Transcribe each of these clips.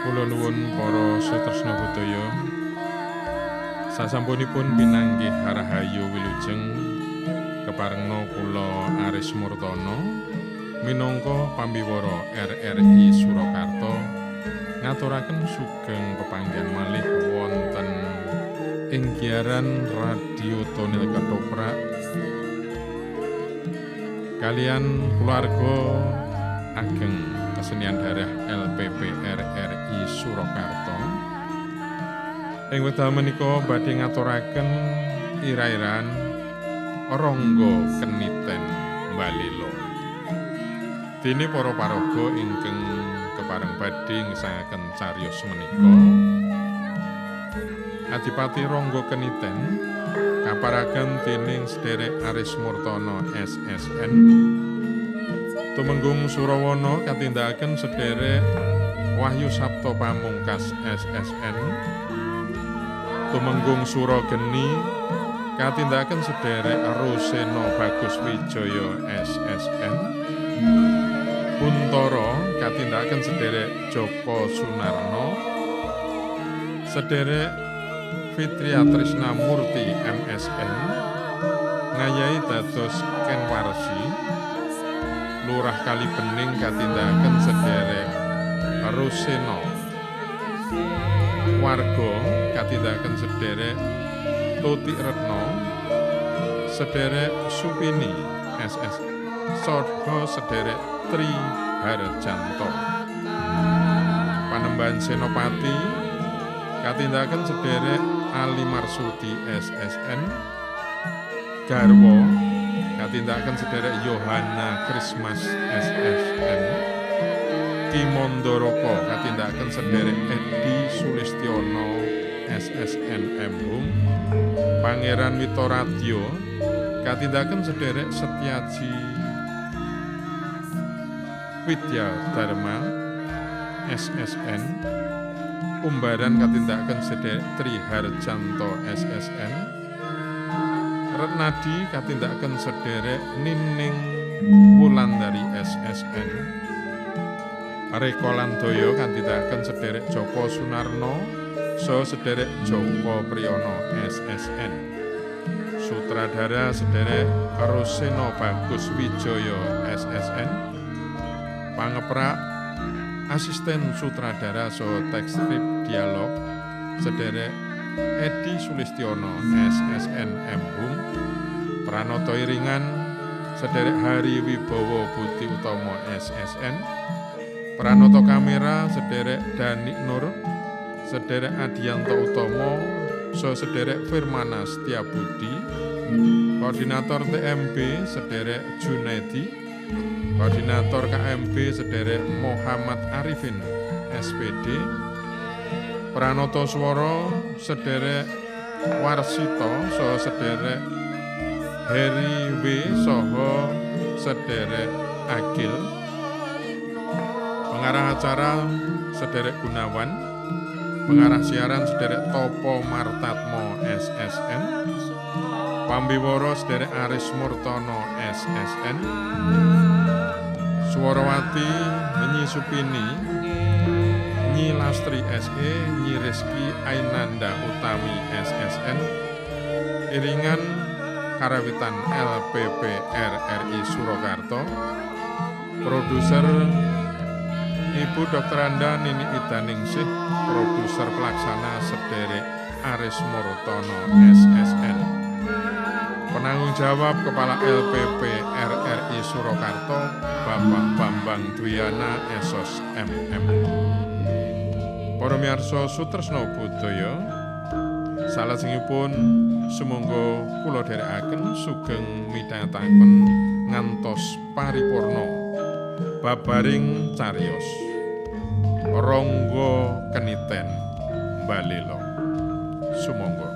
Kula nuwun para sutresna budaya, sasampunipun pinanggih rahayu wilujeng keparengna kula Aris Murtono minangka pambiwara RRI Surakarta ngaturaken sugeng pepanggihan malih wonten ing giaran Radio Tonil Ketoprak kalian keluarga ageng Kesenian Daerah LPP RRI Surakarta. Ing wekdal menika badhe ngaturaken ira-iran Ronggo Keniten Balelo. Dene para paraga ingkang kepareng badhe ngesangaken cariyos menika, Adipati Ronggo Keniten kaparagan dening sederek Aris Murtono SSN. Tumenggung Surawana katindakaken sederek Wahyu Sabto Pamungkas SSN. Tumenggung Surageni katindakaken sederek Ruseno Bagus Wijaya SSN. Buntara katindakaken sederek Joko Sunarno. Sederek Fitria Trisna Murti MSN ngayahi dados Kenwarsi. Lurah Kali Bening katindakaken sederek Ruseno. Warga katindakaken sederek Tuti Retno, sederek Supini SS, saha sederek Tri Harjanto. Panembahan Senopati katindakaken sederek Ali Marsudi SSN. Garwa katindakaken sederek Yohana Christmas SSN. Ki Mondoroko katindakaken sederek Edi Sulistiono SSN M.Hum. Pangeran Witoradyo katindakaken sederek Setiaji Widya Dharma SSN. Umbaran katindakaken sederek Tri Harjanto SSN. Retnadi katindakaken sederek Nining Wulandari SSN. Rekolandoyo katindakaken sederek Joko Sunarno saha sederek Joko Priyono SSN. Sutradara sederek Ruseno Bagus Wijaya SSN. Pangeprak asisten sutradara saha teks skrip dialog sederek Edi Sulistiono SSN M.Hum. Pranoto iringan sederek Hari Wibowo Budi Utomo SSN. Pranoto kamera sederek Danik Nur, sederek Adianto Utomo, saha sederek Firmana Setiabudi. Koordinator TMB sederek Junaidi, koordinator KMB sederek Muhammad Arifin SPD. Pranoto swara sederek Warsito saha sederek Heri W saha sederek Agil. Pengarah acara sederek Gunawan, pengarah siaran sederek Topo Martatmo SSN, pambiwara sederek Aris Murtono SSN, Suwarawati Nyi Supini, Nyi Lastri SE, Nyi Rizky Ainanda Utami SSN, iringan Karawitan LPP RRI Surakarta, produser Ibu Dr. Anda Nini Idaningsih, produser pelaksana sederek Aris Murtono SSN. Penanggung jawab Kepala LPP RRI Surakarta Bapak Bambang Dwiana Esos MM. Para miyarsa sutresna budaya, salajengipun Sumangga kula dherekaken sugeng midhangetaken ngantos paripurna babaring cariyos Rangga Keniten Balela. Sumangga.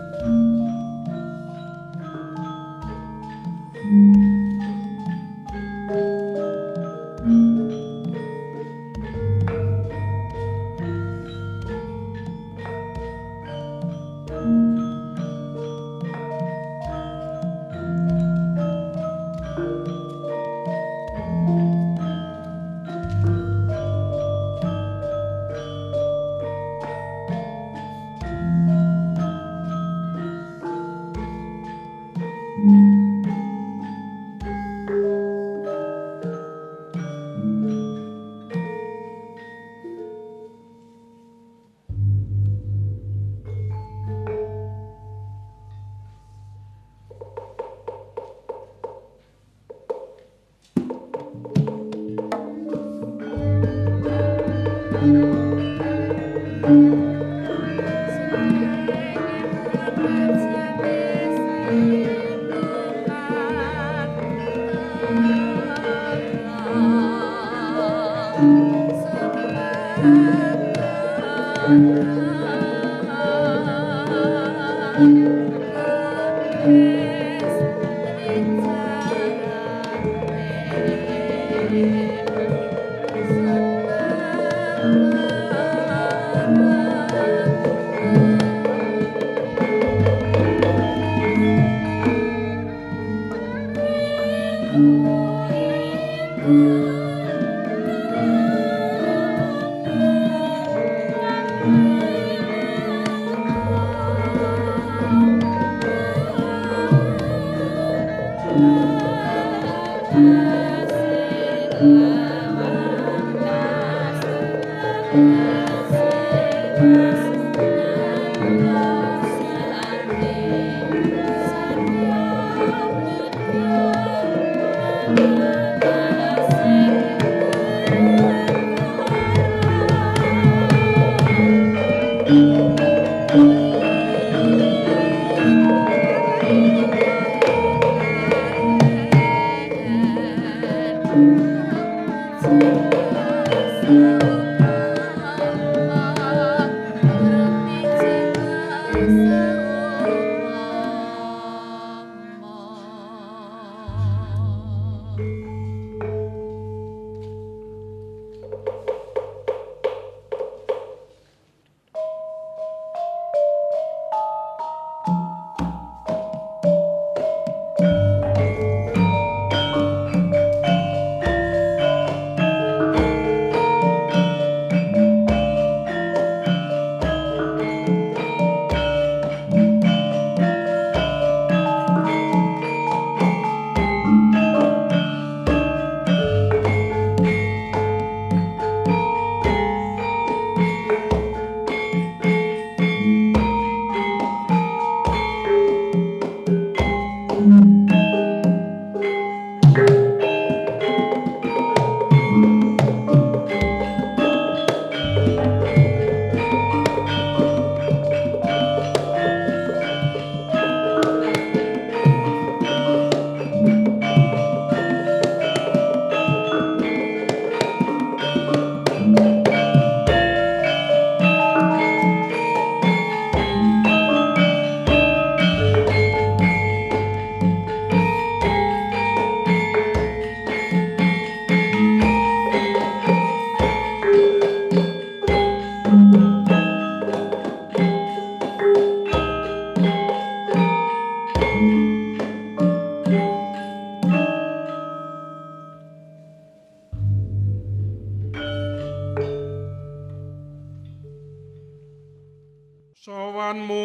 Sowanmu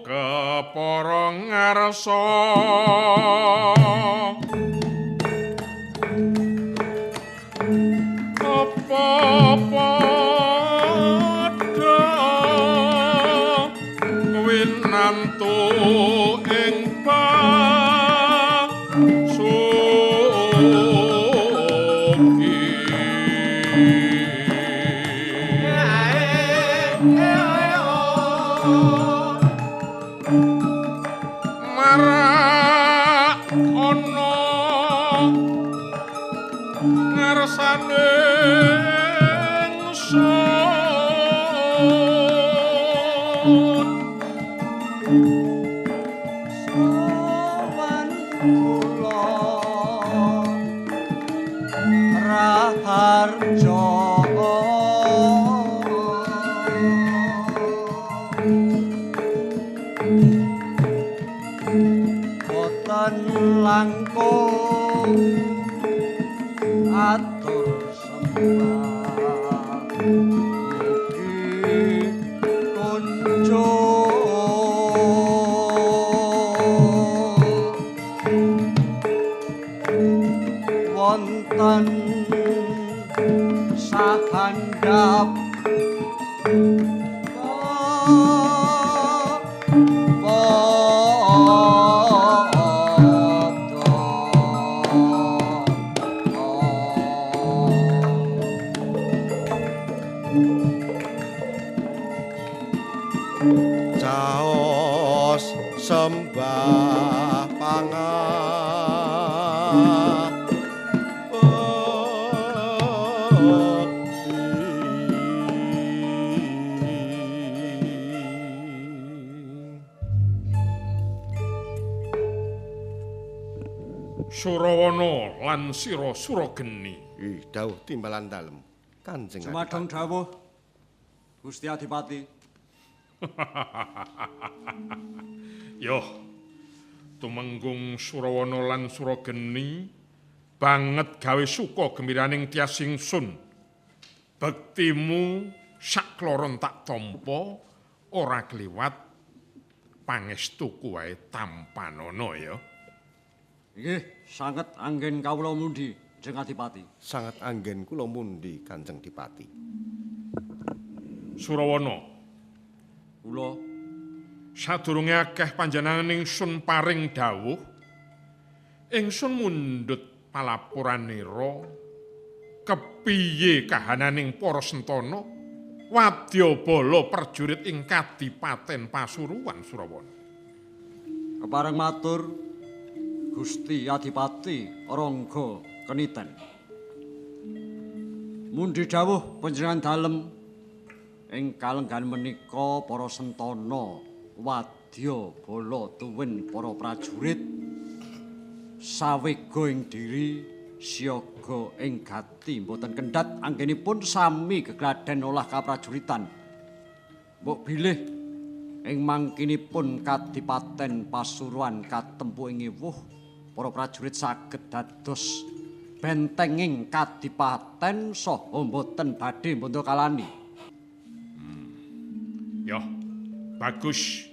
kepara ngarsa apa padha winantu ing basuki. ngarsane ingsun. Sowan kula Raharja boten langkung atur sembah mugi kunjung wonten sahandhap Caos sembah pangabekti. Surawana lan sira Surageni. Ih, dawuh timbalan dalem Kanjeng Jumadeng Adipati. dawuh Gusti Adipati. Yoh, tumenggung Surawana lan Surageni banget gawe suka gembiraning tias ingsun. Bektimu sakloron tak tampa ora kliwat pangestuku wae tampanana ya. Nggih, sanget anggen kawula mundi, Kanjeng Adipati. Sanget anggen kula mundi Kanjeng Dipati. Surawana, Kula sadurunge akeh panjenengan ingsun paring dawuh, ingsun mundhut palapuranira kepiye kahananing para sentana wadyabala prajurit ing Kadipaten Pasuruan Surawana. Kepareng matur Gusti Adipati Rangga Keniten. Mundi dawuh panjenengan dalem ing kalenggan menika para sentana wadya bala tuwin para prajurit sawega ing diri siaga ing gati mboten kendhat anggenipun sami gegladen olah kaprajuritan. Mbok bilih ing mangkinipun Kadipaten Pasuruan katempuh ing ewuh para prajurit saged dados bentenging kadipaten saha mboten badhe mbondo kalani. Yoh, bagus.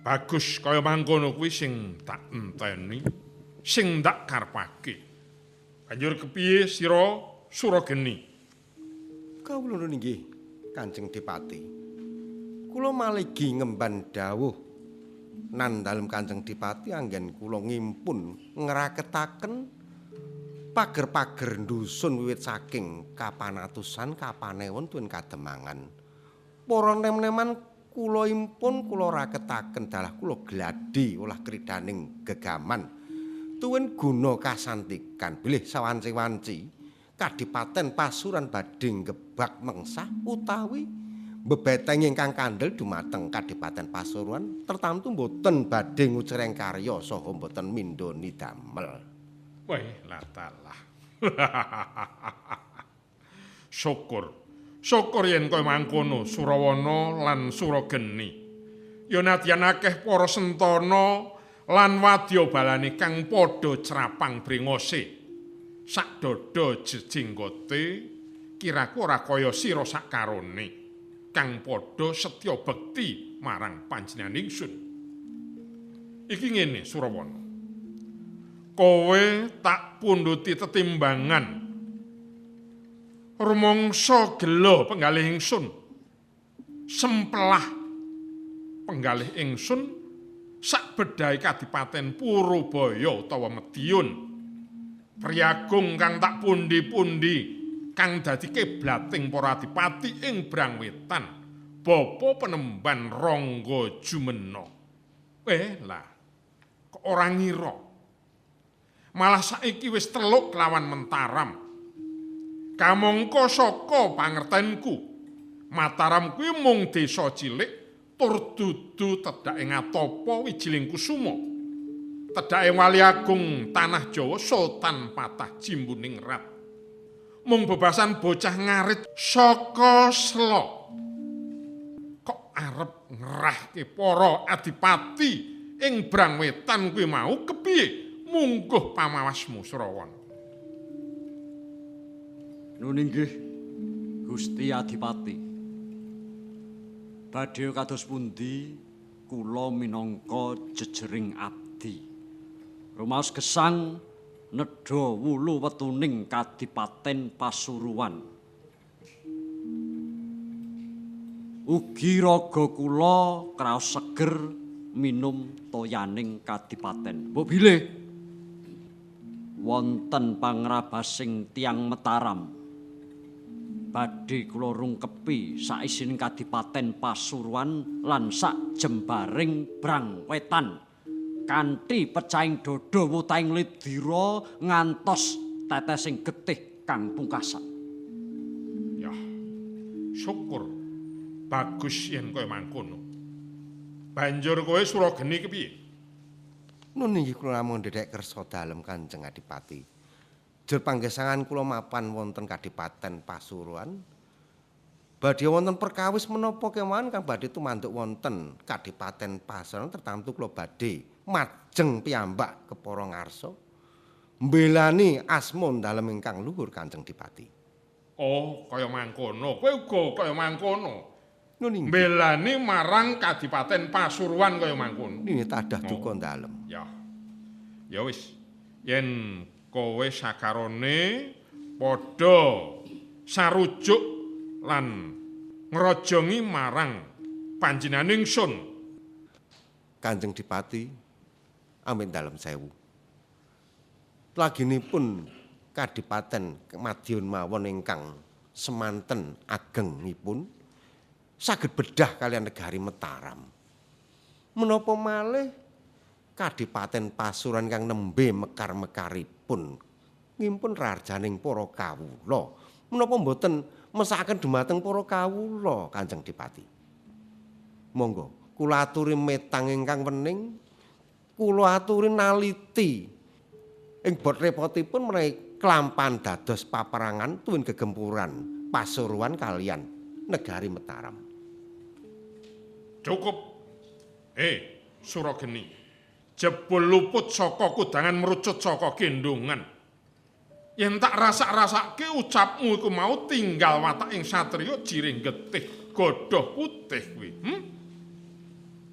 Bagus kaya mangkono kuwi sing tak enteni, sing tak karepake. Banjur kepiye sira Surageni? Kawula nuwun inggih Kanjeng Dipati. Kula maligi ngemban dawuh nan dalem Kanjeng Dipati anggen kula ngimpun ngraketaken pager-pager dusun wiwit saking kapanatusan kapanewon tuwin kademangan. Para nem-neman kula impun kula raketaken dalah kula gladi olah kridaning gegaman tuwin guna kasantikan bilih sawanci-wanci Kadipaten Pasuruan badhe ngebak mengsah utawi mbebeteng ingkang kandel dumateng Kadipaten Pasuruan tertamtu mboten badhe ngucereng karya saha mboten mindhoni damel. Weh, latalah. Syukur. Syukur yen kaya mangkono Surawana lan Surageni. Ya nadyan akeh para sentana lan wadyabalane kang padha crapang brengose. Sak dada jejenggote kiraku ora kaya sira sakarone kang padha setya bekti marang panjenengan ingsun. Iki ngene Surawana. Kowe tak pundhuti tetimbangan rumangsa gela penggalih ingsun, sempelah penggalih ingsun sak bedhahe Kadipaten Purabaya utawa Madiun. Priyagung kang tak pundi-pundi kang dadi kiblating para adipati ing Brangwetan, bapa penemban Rangga Jumena. Lah, kok ora ngira Malah saiki wis teluk kelawan Mentaram. Kamangka saka pangertenku, Mataram kuwi mung desa cilik tur dudu tedhake ngatapa Wijiling Kusuma. Tedhake Wali Agung Tanah Jawa Sultan Patah Jimbuningrat. Mung bebasan bocah ngarit saka sela. Kok arep ngerahke para adipati ing Brangwetan kuwi mau kepiye? Mungguh pamawasmu Surawana. Nun inggih Gusti Adipati. Badhe kados pundi kula minangka jejering abdi. Rumaos gesang nedha wulu wetuning Kadipaten Pasuruan. Ugi raga kula kraos seger minum toyaning kadipaten. Mbok bilih wonten pangrabasing tiyang Mataram. Badhe kula rungkepi saisining Kadipaten Pasuruan lan sak jembaring Brangwetan kanthi pecahing dada wutahing lidira ngantos tetesing getih kang pungkasan. Ya, syukur bagus yen kaya mangkono. Banjur kowe Surageni kepiye? Nun inggih kula namung ndherek kersa dalem Kanjeng Adipati. Jur panggesangan kula mapan wonten Kadipaten Pasuruan. Badhe wonten perkawis menapa kemawon kang badhe tumanduk wonten Kadipaten Pasuruan tertamtu kula badhe majeng piyambak kepara ngarsa mbelani asma dalem ingkang luhur Kanjeng Dipati. Oh, kaya mangkono. Kowe uga kaya mangkono. Nun inggih. Mbelani marang Kadipaten Pasuruan kaya mangkono. Nini tadah duka dalem. Ya. Ya wis. Yen kowe sakarone padha sarujuk lan ngrojongi marang panjenengan ingsun. Kanjeng Dipati amin dalem sewu. Laginipun Kadipaten Madiun mawon ingkang semanten agengipun saged bedah kalian negari Mataram. Menapa malih Kadipaten Pasuruan kang nembe mekar-mekaripun ngimpun rarjaning para kawula. Menapa mboten mesakaken dumateng para kawula Kanjeng Dipati? Monggo kula aturi metang ingkang wening, kula aturi naliti ing bot repotipun menawi klampan dados paperangan tuwin gegempuran Pasuruan kalian negari Mataram. Cukup. Surageni. Jebul luput saka kudangan merucut saka gendongan. Yen tak rasak-rasake ucapmu iku mau tinggal watak ing satriya jiring getih godhoh putih kuwi.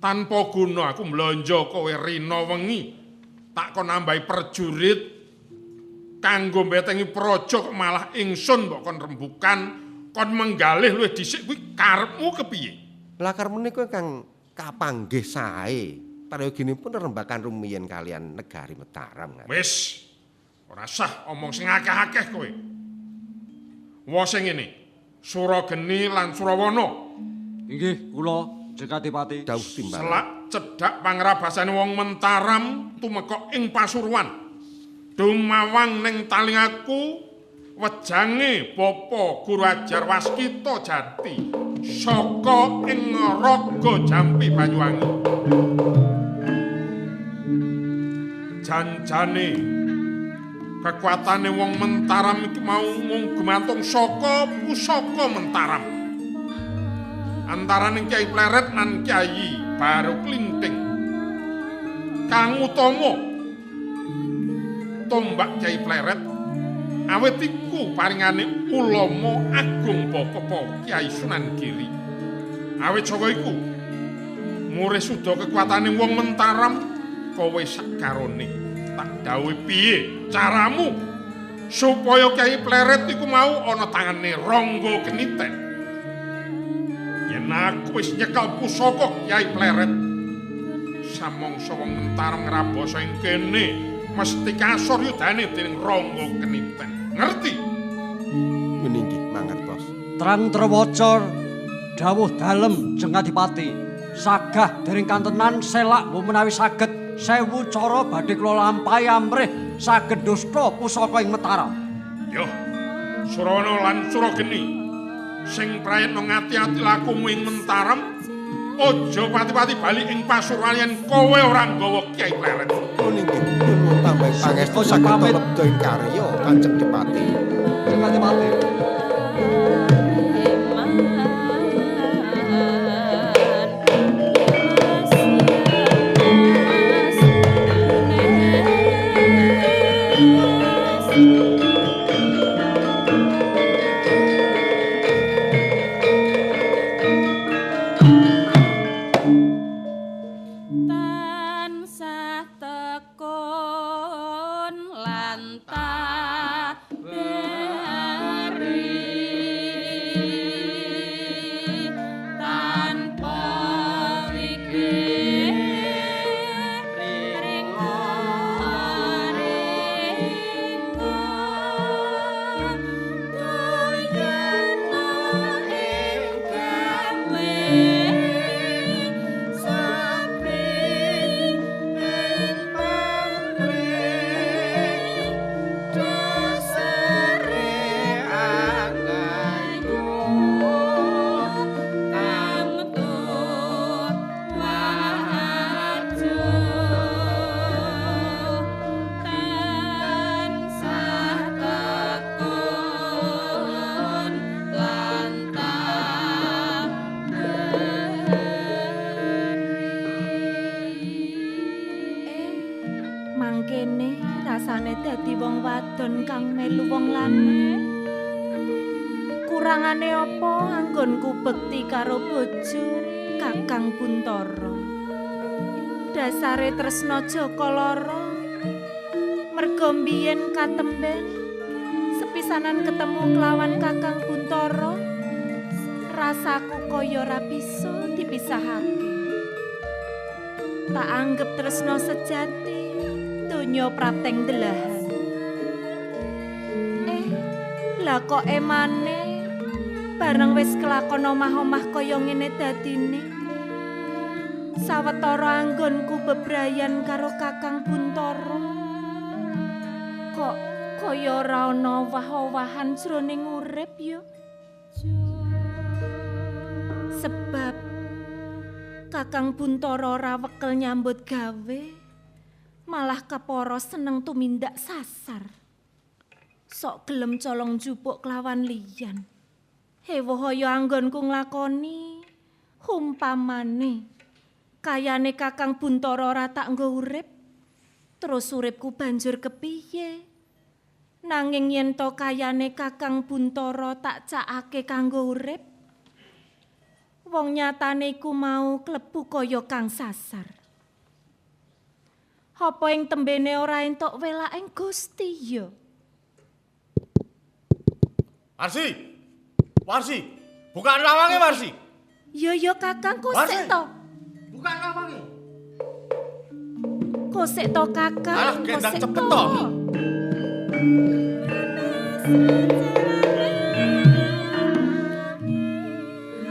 Tanpa guna aku mlonjo kowe rina wengi. Tak kon nambahi prajurit kanggo mbetengi praja kok malah ingsun mbok kon rembukan, kon menggalih luwih dhisik kuwi karepmu kepiye? Lakar menika kang kapanggih sae. Prayoginipun rembakan rumiyin kalian negari Mataram. Wis, ora sah omong sing akeh-akeh kowe. Wose ngene, Surageni lan Surawana. Inggih, kula Jekadipati. Dawuh timbalan. Selak cedhak pangrabasane wong Mentaram tumeka ing Pasuruan. Dumawang ning talingaku wejange Bapa Guru Ajar Waskita Jati saka ing Raga Jampi Banyuwangi. Janjane kekuatane wong Mentaram iki mau mung gumantung saka pusaka Mentaram. Antaraning Kyai Pleret lan Kyai Baru Klinting. Kang utama tombak Kyai Pleret awit iku paringane ulama agung Bapak Kyai Sunan Giri. Awit saka iku murih suda kekuatane wong Mentaram kowe sakarone tak dawuhi piye caramu supaya Kyai Pleret iku mau ana tangane Rangga Keniten. Yen aku wis nyekel pusaka Kyai Pleret, samangsa wong Mentaram ngrabasa ing kene mesti kasor yudane dening Rangga Keniten. Ngerti? Meninggih mangertos. Terang trewaca dawuh dalem Jeng Adipati. Sagah dereng kantenan selak mbok menawi saged Sewu cara badhe kula lampahi amrih saged dusta pusaka ing Mataram. Yo, Surawana lan Surageni sing prayitna ngati-ati lakumu ing Mataram, aja pati-pati bali ing Pasuruan yen kowe ora nggawa Kyai Pleret. Inggih, nyuwun tambahi pangestu saged lebda ing karya Kanjeng Dipati. Dipati. Kurangane apa anggonku bekti karo bojo Kakang Buntara. Dasare tresna Jaka lara. Merga mbiyen katemben sepisanan ketemu kelawan Kakang Buntara, rasaku kaya ora bisa dipisahake. Tak anggep tresna sejati, donya prapteng delahan. Lah kok emane bareng wis kelakon omah-omah kaya ngene dadine. Sawetara anggonku bebrayan karo Kakang Buntara. Kok kaya ora ana owah-owahan jroning urip ya? Sebab Kakang Buntara ora wekel nyambut gawe, malah kepara seneng tumindak sasar. Sok gelem colong jupuk kelawan liyan. Hewahaya anggonku nglakoni umpamane kayane Kakang Buntara ora tak nggo urip, terus uripku banjur kepiye? Nanging yen to kayane Kakang Buntara tak cakake kanggo urip, wong nyatane iku mau klebu kaya kang sasar. Apa ing tembene ora entuk welaking Gusti ya? Warsi! Warsi! Bukaan lawange, Warsi! Yo yo Kakang, kosek to. Bukaan lawange. Kosek to Kakang. Alah, gendang cepet to.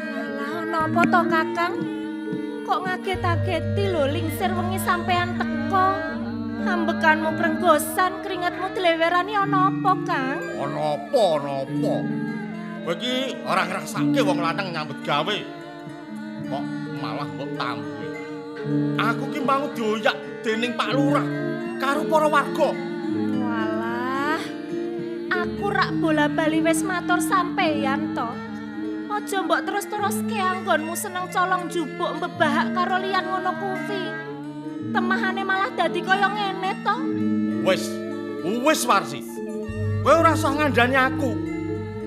Alah, ana apa to Kakang? Kok ngaget-ageti lho lingsir wengi sampean teko. Ambekanmu krenggosan, keringetmu dlewerani ana apa, Kang? Ana apa, ana apa? Kowe iki ora ngrasake wong lanang nyambut gawe. Kok malah mbok tambuhi. Aku ki mau dioyak dening Pak Lurah karo para warga. Walah, aku rak bola-bali wis matur sampeyan to. Aja mbok terus-teruske anggonmu seneng colong jupuk mbebahak karo liyan ngono kuwi. Temahane malah dadi kaya ngene to. Wis, wis Warsi. Kowe ora usah ngandani aku.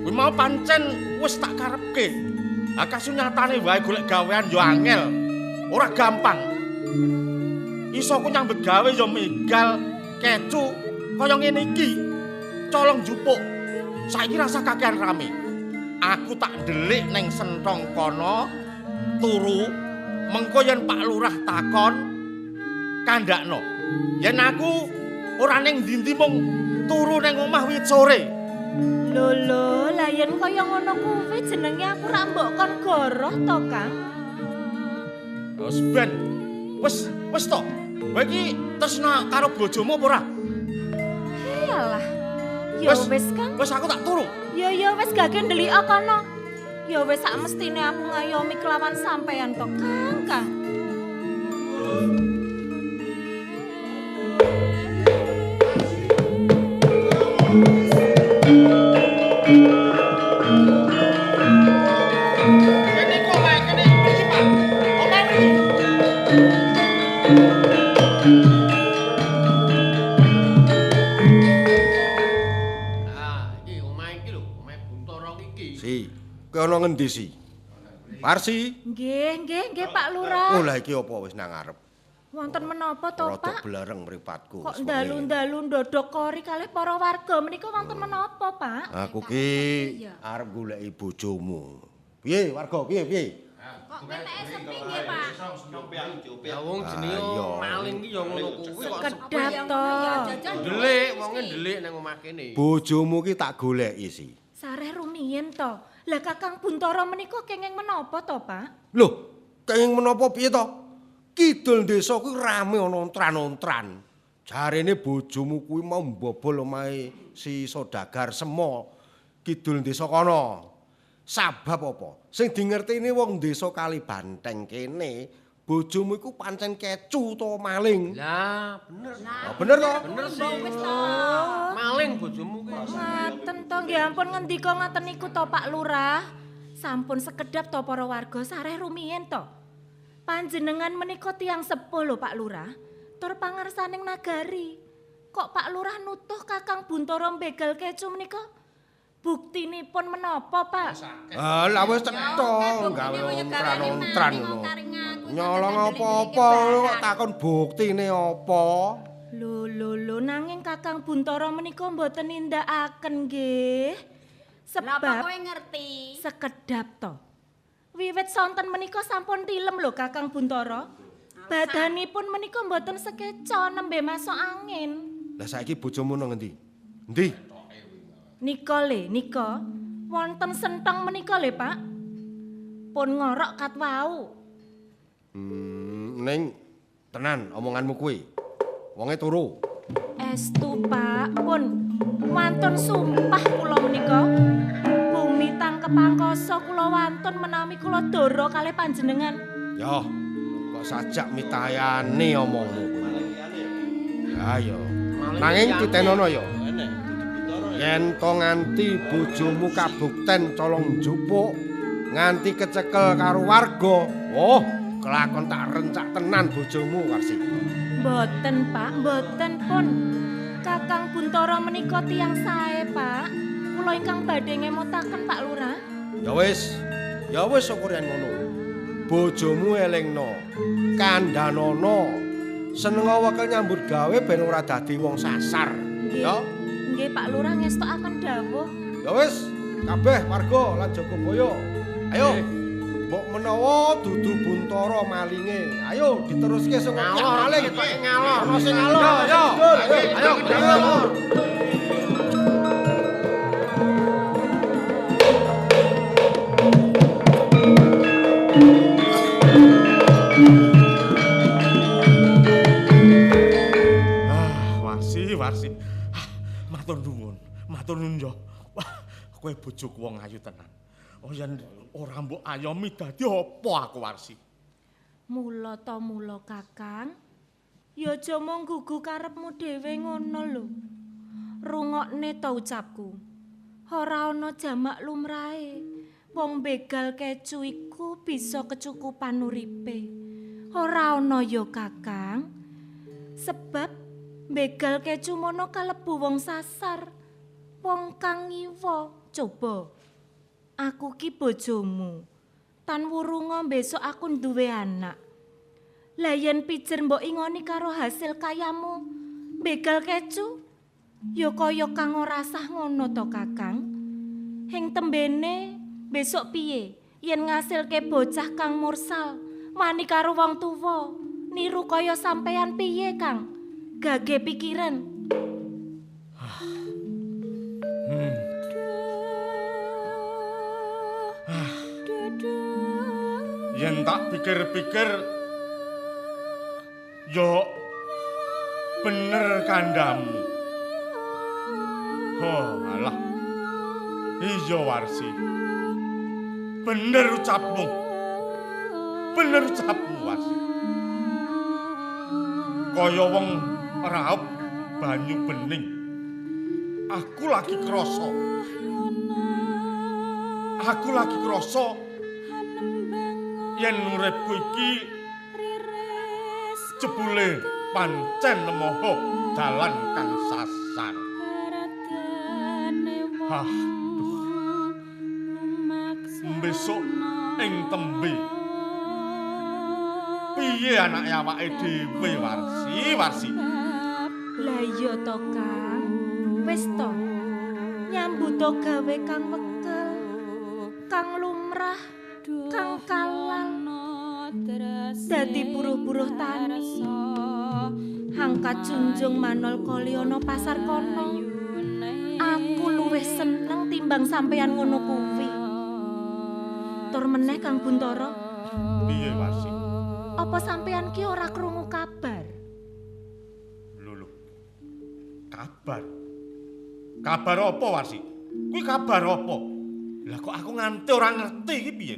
Kowe mau pancen wis tak karepke. Ha kasunyatane wae golek gawean yo angel. Ora gampang. Isoku nyambut gawe yo megal, kecu kaya ngene iki. Colong jupuk. Saiki rasa kakean rame. Aku tak ndelik ning sentong kono turu mengko yen Pak Lurah takon kandakno. Yen aku ora ning ndi-ndi mung turu ning omah wit sore. Lho lho, lah yen kaya ngono kuwi jenenge aku ra mbok kon goroh to, Kang. Wis ben. Wis, wis to. Kowe iki tresna karo bojomu apa ora? Iyalah. Ya wis, Kang. Wis aku tak turu. Ya ya wis gage ndelika kono. Ya wis sak mestine aku ngayomi kelawan sampeyan to, Kang, Kang. Kene kok omahe kene iki, Pak. Omahe iki. Ah, iki omahe iki lho, omahe Buntara iki. Si, kowe ana ngendi si? Parsi. Nggih, nggih, nggih Pak Lurah. Oh lah iki apa wis nang ngarep? Wonten menapa to, Rada Pak? blereng mripatku. Kok ndalu-ndalu ndodok kori kalih para warga menika wonten menapa, Pak? Aku ki arep goleki bojomu. Piye warga, piye piye? Kok keteke sepi nggih, Pak? Ya wong jenenge maling ki ya ngono kuwi kok Sekedap to. ndelik, wonge ndelik nang omah kene. Bojomu ki tak goleki si. Sareh rumiyin to. Lah Kakang Buntara menika kenging menapa to, Pak? Loh, kenging menapa piye to? Kidul desa kuwi rame ana ontran-ontran. Jarene bojomu kuwi mau mbobol omahe si saudagar Semo kidul desa kono. Sabab apa? Sing dingertini wong desa Kalibanteng kene, bojomu iku pancen kecu utawa maling. Lah, bener. Lah bener to? Bener sih. Maling bojomu kuwi. Ngaten to, nggih ampun ngendika ngaten niku to, Pak Lurah. Sampun sekedap to para warga sareh rumiyin to. Panjenengan menika tiyang sepuh lho Pak Lurah. Tur pangersaning nagari. Kok Pak Lurah nutuh Kakang Buntara mbegal kecu menika? Buktinipun menapa, Pak? Lah wis cetha gawe ontran-ontran ngono. Nyolong apa-apa kok takon buktine apa? Lho lho lho nanging Kakang Buntara menika mboten nindakaken nggih. Lah apa Sebab kowe ngerti? sekedap to. Wiwit sonten menika sampun tilem lho Kakang Buntara. Badanipun menika mboten sekeca nembe masuk angin. Lah saiki bojomu nang ngendi? Endi? Nika le, nika wonten senteng menika le, Pak. Pun ngorok kat wau. Ning tenan omonganmu kuwi. Wonge turu. Estu, Pak, pun wantun sumpah kula menika. Bumi tangkep angkasa kula wantun menawi kula dora kalih panjenengan. Yo, kok sajak mitayane omongmu kuwi. Ya yo. Nanging titenono yo. Yen to nganti bojomu kabukten colong njupuk, nganti kecekel karo warga, oh, kelakon tak rencak tenan bojomu, Warsi. Mboten, Pak, mboten pun. Kakang Buntara menika tiyang sae, Pak. Kula ingkang badhe ngemotaken Pak Lurah. Ya wis syukur yen ngono. Bojomu elingno, kandhanono. Seneng wekel nyambut gawe ben ora dadi wong sasar. Ya. Nggih, Pak Lurah ngestokaken dawuh. Ya wis, kabeh warga lan Jogobaya. Ayo. Mbok menawa dudu Buntara malinge. Ayo diteruske sing Ngalor, maling. ketoke ngalor. Ana sing ngalor. Yo, yo. Ayo, Ayo, ngalor. Ah, Warsi, Warsi. Ah, matur nuwun. Matur nuwun yo. Wah, kowe bojoku wong ayu tenan. Oh yen ora mbok ayomi dadi apa aku Warsi? Mula to mula Kakang. Ya aja mung gugu karepmu dhewe ngono lho. Rungokne to ucapku. Ora ana jamak lumrahe. Wong begal kecu iku bisa kecukupan uripe. Ora ana ya Kakang. Sebab begal kecu mono kalebu wong sasar. Wong kang ngiwa. Coba. Aku ki bojomu. Tan wurunga besok aku duwe anak. Lah yen pijer mbok ingoni karo hasil kayamu, begal kecu, ya kaya kang ora sah ngono to Kakang. Ing tembene besok piye yen ngasilke bocah kang mursal, wani karo wong tuwa, niru kaya sampeyan piye Kang? Gage pikiran. Yen tak pikir-pikir yo Bener kandhamu. Oh, alah. Iya Warsi. Bener ucapmu. Bener ucapmu Warsi. Kaya wong raup banyu bening. Aku lagi krasa. Aku lagi krasa yen uripku iki jebule pancen nemoho dalan kang sasar. Hah, duh. Besok ing tembe. Piye anake awake dhewe Warsi, Warsi? Lah iya to, Kang. Wis to. Nyambut gawe kang wekel, kang lumrah, kang kalal. Dadi buruh-buruh tani. Hangkat junjung manol kali ana pasar kono. Aku luwih seneng timbang sampeyan ngono kuwi. Tur meneh Kang Buntara. Piye Warsi? Apa sampeyan ki ora krungu kabar? Lho lho. Kabar. Kabar apa Warsi? Kuwi kabar apa? Lah kok aku nganti ora ngerti iki piye?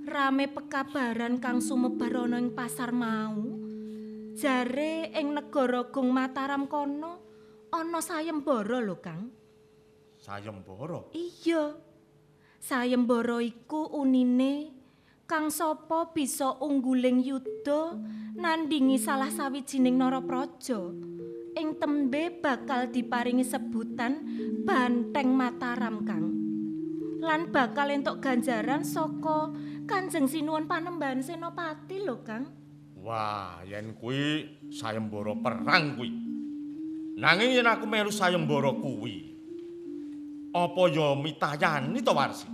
Rame pekabaran kang sumebar ana ing pasar mau. Jare ing negara Gung Mataram kono ana sayembara lho, Kang. Sayembara? Iya. Sayembara iku unine kang sapa bisa ungguling yuda nandingi salah sawijining narapraja. Ing tembe bakal diparingi sebutan Banteng Mataram, Kang. Lan bakal entuk ganjaran saka Kanjeng Sinuwun Panembahan Senopati lho, Kang. Wah, yen kuwi sayembara perang kuwi. Nanging yen aku melu sayembara kuwi, apa ya mitayani to Warsi?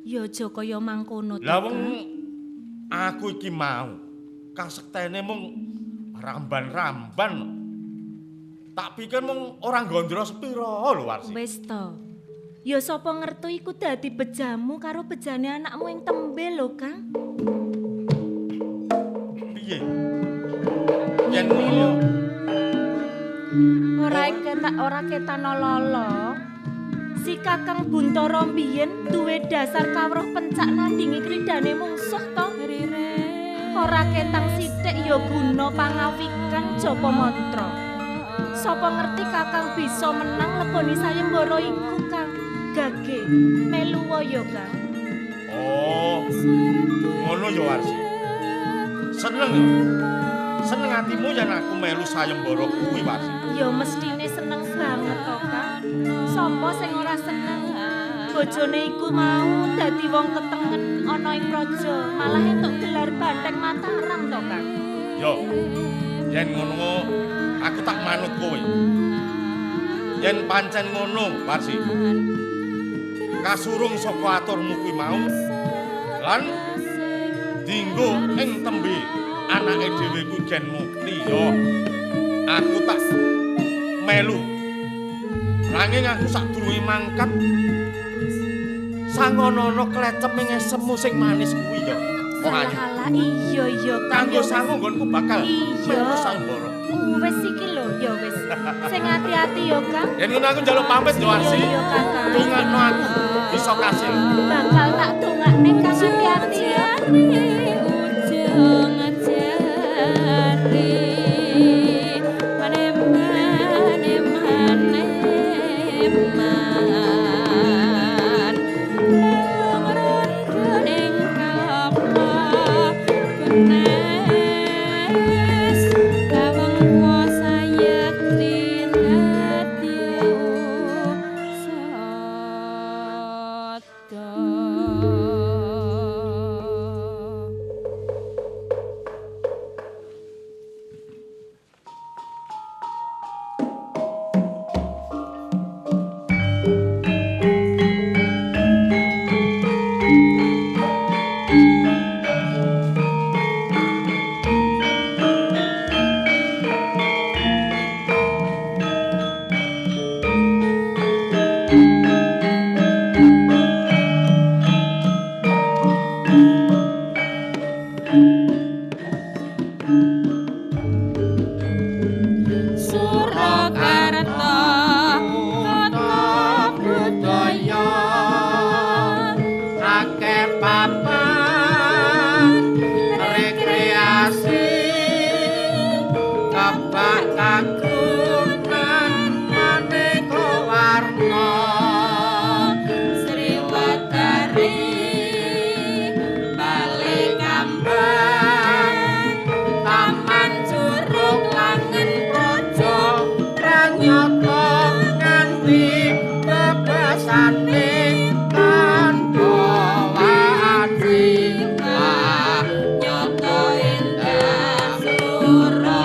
Ya aja kaya mangkono to. Lah wong aku iki mau kasektene mung ramban-ramban. Tak pikir mung ora gondro sepira lho Warsi. Wis to. Ya sapa ngerti iku dadi bejamu karo bejane anakmu ing tembe lho, Kang. Piye? Yen ngono ora ketana lolo. Si Kakang Buntara mbiyen duwe dasar kawruh pencak nandingi kridane mungsuh to. Ora ketang sithik ya guna pangawikan japa mantra. Sapa ngerti Kakang bisa menang leboni sayembara iku, Kang. Gage melu ya, Kang. Oh. Ngono ya Warsi. Seneng ya? Seneng atimu yen aku melu sayembara kuwi Warsi. Ya mestine seneng banget to, Kang. Sapa sing ora seneng? Bojone iku mau dadi wong ketengen ana ing praja, malah entuk gelar Banteng Mataram to, Kang. Yo. Yen ngono aku tak manut kowe. Yen pancen ngono, Warsi. Kasurung saka aturmu kuwi mau lan dinggo ing tembe anake dhewe kuwi gen mukti yo. Aku tak melu. Nanging aku sadurunge mangkat sangonono klecem ing esemu sing manis kuwi yo. Wong ayu. Alah iya iya Kang. Kanggo sangu nggonku bakal melu sayembara. Wis iki lho ya wis. Sing ati-ati yo Kang. Yen ngono aku njaluk pamit yo Warsi. Iya Kakang. Dongakno aku bisa kasil. Bakal tak dongakne Kang, ati-ati ya. Ujung jari mane-mane mane-man rondo ing kalapa kenes kaweng kuasa yakti radya sada. Kebak kagunan maneka warna Sriwedari Bale Kambang Taman Curug Langen Praja pranyata nganti bebasane tanpa wati. Nyata indah Surakarta.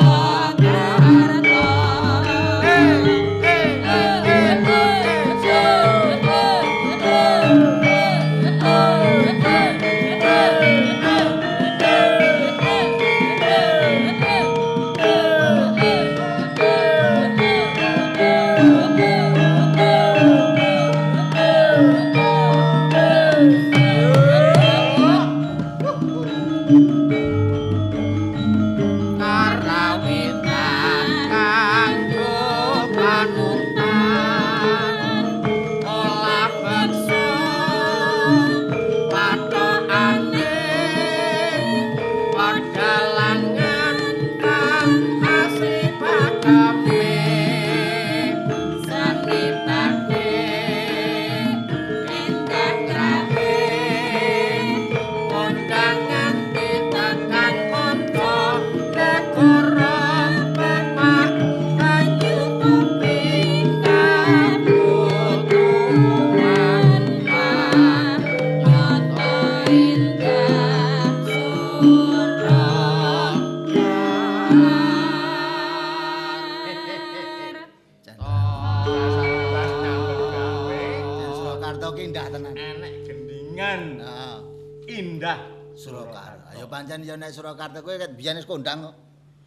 Karawitan kanggo panutan olah beksa pathokane padalangan kang asli pakeme Seni batik indah grahe kondangan ditekan kanca negara pepak kanyukupi kabutuhan nyata indah Surakarta. Surakarta ki indah tenan. Enek gendingan. Heeh. Indah Surakarta. Ayo pancen ya nek Surakarta kuwi ket biyen wis kondang kok.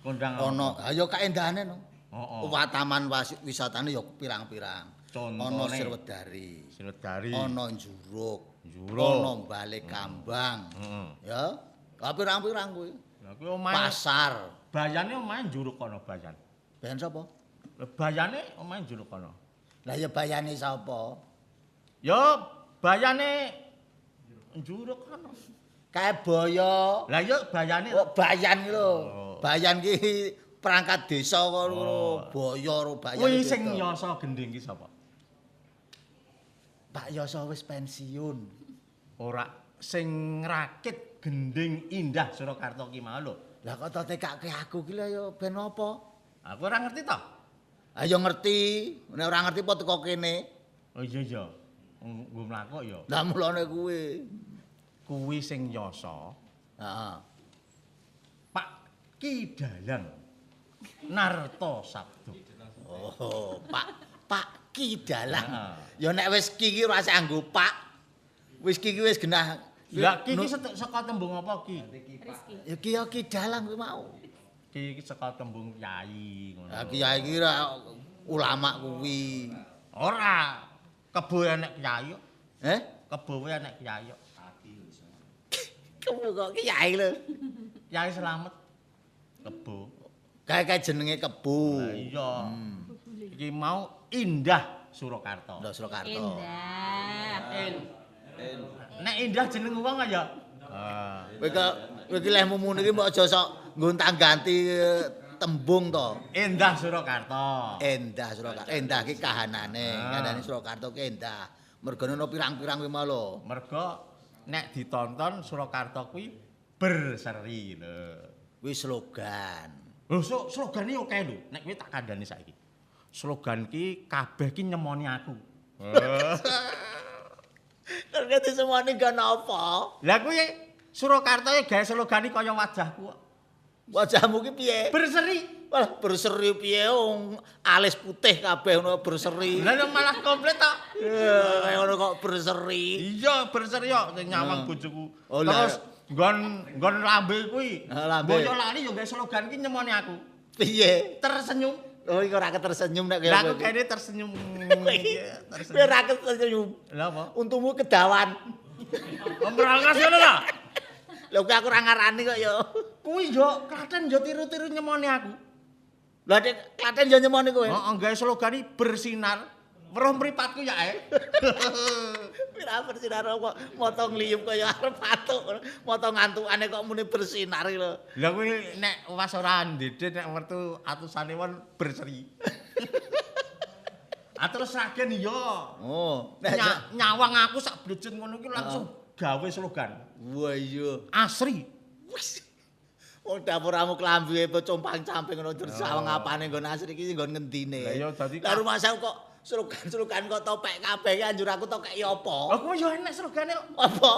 Kondang Ono, ayo kaendahane no. Heeh. Wah, taman wisatane ya pirang-pirang. Contone. Ono Sriwedari. Sriwedari. Ono Njuruk. Njuruk. Ono Bale Kambang. Heeh. Ya. Lah pirang-pirang kuwi. Lah kuwi omahe Pasar. Bayane omahe Njuruk kono Bayan. Bayan sapa? Lah bayane omahe Njuruk kono. Lah ya bayane sapa? Ya bayane Njuruk kono. Kae boyo. Lah ya bayane Oh, bayan ki lho. Oh. Bayan ki perangkat desa kok lho. Boyo karo bayan. Kuwi beda. sing nyasa gending ki sapa? Pak Yoso wis pensiun. Ora sing ngrakit gending indah Surakarta ki mau lho. Lah kok to tekake aku ki lho ya ben apa? Aku ora ngerti to. Ayo ngerti, nek ora ngerti apa teko kene. Oh iya iya. Nggo mlaku ya. Lah mulane kuwi. Kuwi sing nyasa Heeh. Pak Ki Dalang Narto Sabdo. Oh, Pak Pak Ki Dalang. Heeh. Ya nek wis ki ki ora usah nganggo Pak. Wis ki ki wis genah. Lah ki ki saka tembung apa ki? Rizky. Ya ki ya Ki Dalang kuwi mau. Ki iki saka tembung yai ngono. Lah kiai ki ra ulama kuwi. Ora. Kebo enek kiai kok. Eh? Kebo enek kiai kok. Kebo kok kiai lho. Kiai Slamet. Kebo. Kae-kae jenenge kebo. Lah iya. Iki mau Indah Surakarta. Indah Surakarta. Indah. Nek indah jeneng wong ya. Ah. Kowe kok kowe iki leh mumune iki mbok aja sok gonta-ganti tembung to. Endah Surakarta. Endah Surakarta. Endah ki kahanane. Ah. Kahanane Surakarta ki endah. Mergane ono pirang-pirang kuwi mau lho. Mergo nek ditonton Surakarta kuwi berseri lho. Kuwi slogan. Lho slogane oke lho. Nek kuwi tak kandhani saiki. Slogan ki kabeh ki nyemoni aku. Ternyata semuanya gak apa. Lah kuwi Surakarta gawe slogan kaya wajahku kok. Wajahmu ki piye? Berseri. Walah berseri piye wong alis putih kabeh ngono berseri. Lah lho malah komplit tok. Ya kaya ngono kok berseri. Iya, berseri kok sing nyawang bojoku. Oh, lah. Terus nggon nggon lambe kuwi. Ah, lambe. Bojo lali yo gawe slogan ki nyemoni aku. Piye? Tersenyum. Oh iki ora ketersenyum nek Lah aku kene tersenyum. Kowe ora ketersenyum. Lah apa? Untumu kedawan. Omrangas ngono lho. Lho kuwi aku ora ngarani kok ya. Kuwi yo Klaten yo tiru-tiru nyemoni aku. Lah nek Klaten yo nyemoni kowe. Heeh, gawe slogan iki bersinar. Weruh mripatku ya ae. Ora bersinar kok mata ngliyup kaya arep patuk. Mata ngantukane kok muni bersinar iki lho. Lah kuwi nek was ora ndedit nek wertu atusane won berseri. Ah terus Sragen iya. Oh, nyawang aku sak blejet ngono iki langsung gawe slogan. Wah iya. Asri. Wis. Wong dapuramu klambi compang-camping ngono terus sawang apane nggon Asri iki nggon ngendine. Lah iya dadi lah rumahsaku kok slogan-slogan kok topek kabeh iki anjur aku tok kei apa? Lah kowe yo enek slogane kok. Apa?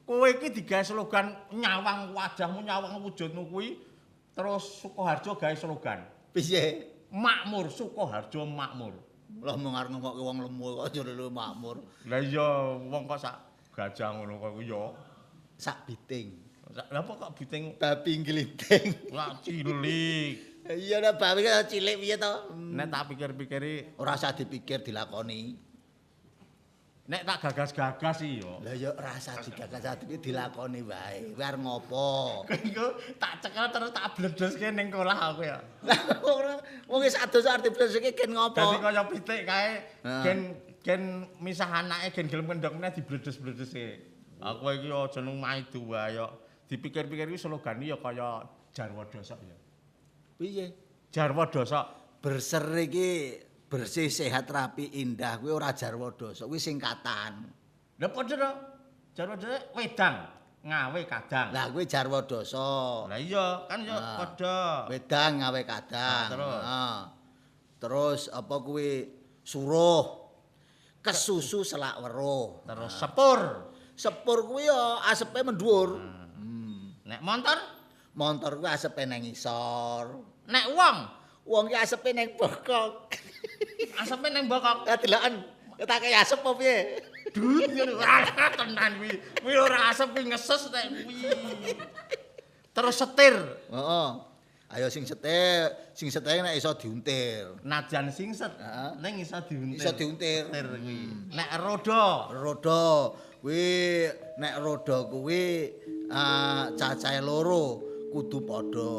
Kowe iki digawe slogan nyawang wajahmu, nyawang wujudmu kuwi terus Sukoharjo gawe slogan. Piye? Makmur Sukoharjo makmur. Lah mung arep ngomokke wong lemu kok jare makmur. Lah iya wong kok sak gajah ngono kok yo. Sak biting. Lah apa kok biting? Babi nglinting. Lah cilik. Iya nek babi kok cilik piye to? Nek tak pikir-pikiri ora usah dipikir dilakoni. Nek tak gagas-gagas sih yo. Lah ya ora usah digagas dipikir dilakoni wae. Kowe arep ngopo? Iku tak cekel terus tak bledeske ning kolah aku ya. Lah wong wis adoh arep dibledeske gen ngopo? Dadi kaya pitik kae gen misah anake gen gelem kendhok meneh dibledes-bledeske. Aku iki aja nang maidu wae yo. Dipikir-pikir iki slogane ya kaya Jarwo Dosok ya. Piye? Jarwo Dosok. Berser iki bersih, sehat, rapi, indah kuwi ora Jarwo Dosok, kuwi singkatan. Lha padha to. Jarwo Dosok wedang ngawe kadang. Lah kuwi Jarwo Dosok. Lah iya, kan ya padha. Wedang ngawe kadang. Terus. Heeh. Terus apa kuwi suruh kesusu selak weruh. Terus sepur. Sepur kuwi ya asepe mendhuwur. Nek montor? Montor kuwi asepe nang ngisor. Nek wong? Wong ki asepe nang bokok. Asepe nang bokok. Ya deloken, tak kaya asep apa piye? Dut ngono. Wah, tenan kuwi. Kuwi ora asep kuwi ngeses nek kuwi. Terus setir. Heeh. Ayo sing setir nek iso diuntir. Najan singset, ning iso diuntir. Iso diuntir. Setir kuwi. Nek roda, roda kuwi nek roda kuwi cacahe loro kudu padha.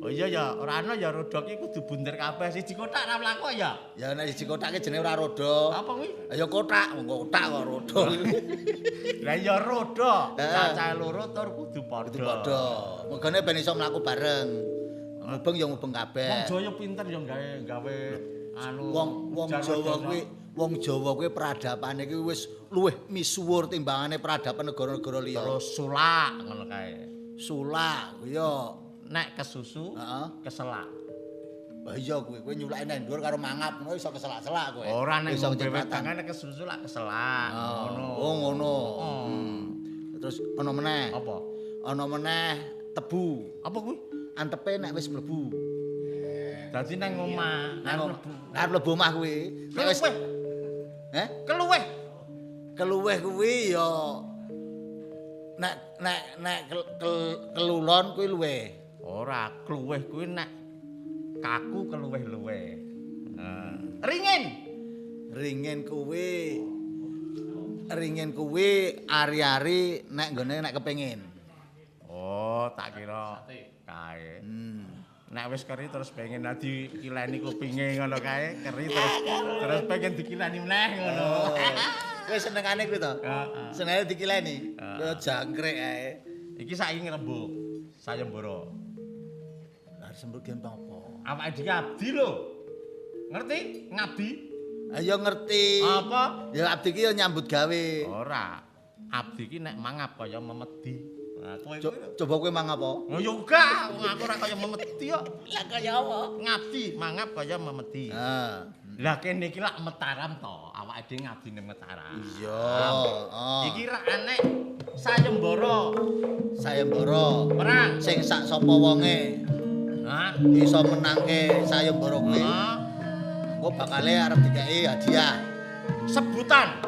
Oh iya ya, ora ana ya roda ki kudu bunder kabeh. Siji kotak ora mlaku ya. Ya nek siji kotak ki jenenge ora roda. Apa kuwi? Ya kotak, wong kotak kok roda. Lah ya roda, cacahe loro tur kudu padha. Kudu padha. Megane ben iso mlaku bareng. Mubeng ya mubeng kabeh. Wong Jawa pinter ya gawe anu wong Jawa kuwi, wong Jawa kuwi peradabane kuwi wis luwih misuwur timbangane peradaban negara-negara liya. Terus sulak ngono kae. Sulak kuwi ya nek kesusu, keselak. Lah iya kuwi, kowe nyulake nang dhuwur karo mangap ngono iso keselak-selak kowe. Ora nek ngombe wedangan nek kesusu lak keselak. Ngono. Oh ngono. Terus ana meneh. Apa? Ana meneh tebu. Apa kuwi? Antepe nek wis mlebu. Dadi nang omah, nang mlebu. Arep mlebu omah kuwi. Nek wis Heh? Keluweh. Keluweh kuwi ya nek nek nek kelulon kuwi luweh. Ora, kluweh kuwi nek kaku keluweh-luweh. Heeh. Ringin. Ringin kuwi ari-ari nek nggone nek kepengin. Oh, tak kira kae. Nek wis keri terus pengen dikileni kupinge ngono kae, keri terus pengen dikileni meneh ngono. Kowe senengane kuwi to? Heeh. Senengane dikileni. Kaya jangkrik ae. Iki saiki ngrembug sayembara. Lah sembur gen apa? Awake dhewe abdi lho. Ngerti? Ngabdi? Ayo ngerti. Apa? Ya abdi ki ya nyambut gawe. Ora. Abdi ki nek mangap kaya memedi. Nah, kowe coba kowe mangap apa? Oh ya enggak, wong aku ora kaya memedi kok. Lah kaya apa? Ngabdi, mangap kaya memedi. Heeh. Lah kene iki lak Mataram to, awake dhewe ngabdi ning Mataram. Iya. Iki rak anek sayembara. Sayembara. Perang sing sak sapa wonge. Hah? Iso menangke sayembara kuwi. Engko bakale arep dikeki hadiah. Sebutan.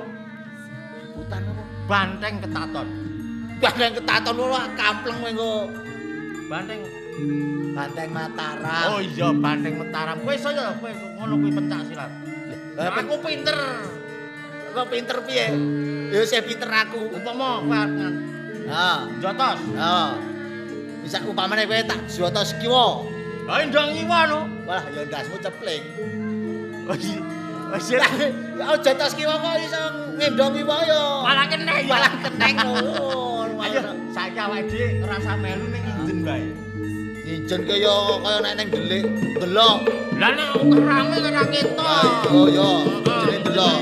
Sebutan apa? Banteng ketaton. Banteng ketaton ora kampleng kowe engko. Banteng Banteng Mataram. Oh iya, Banteng Mataram. Kowe iso ya kowe ngono kuwi pencak silat. Lah aku pinter. Kok pinter piye? Ya sing pinter aku. Upama kowe arep Ha, jotos. Ha. Bisa upamane kowe tak jotos kiwa. Ha ndang ngiwa no. Walah ya ndasmu cepling. Oh iya. Wis aja tos kiwa kok iso ngendong kiwa ya. Malah keneng ya. Malah keneng ngono. Ayo saiki awake dhewe ora usah melu ning injen wae. Injen kaya kaya nek ning delik, delok. Lah nek rame ora ketok. Oh ya, jenenge delok.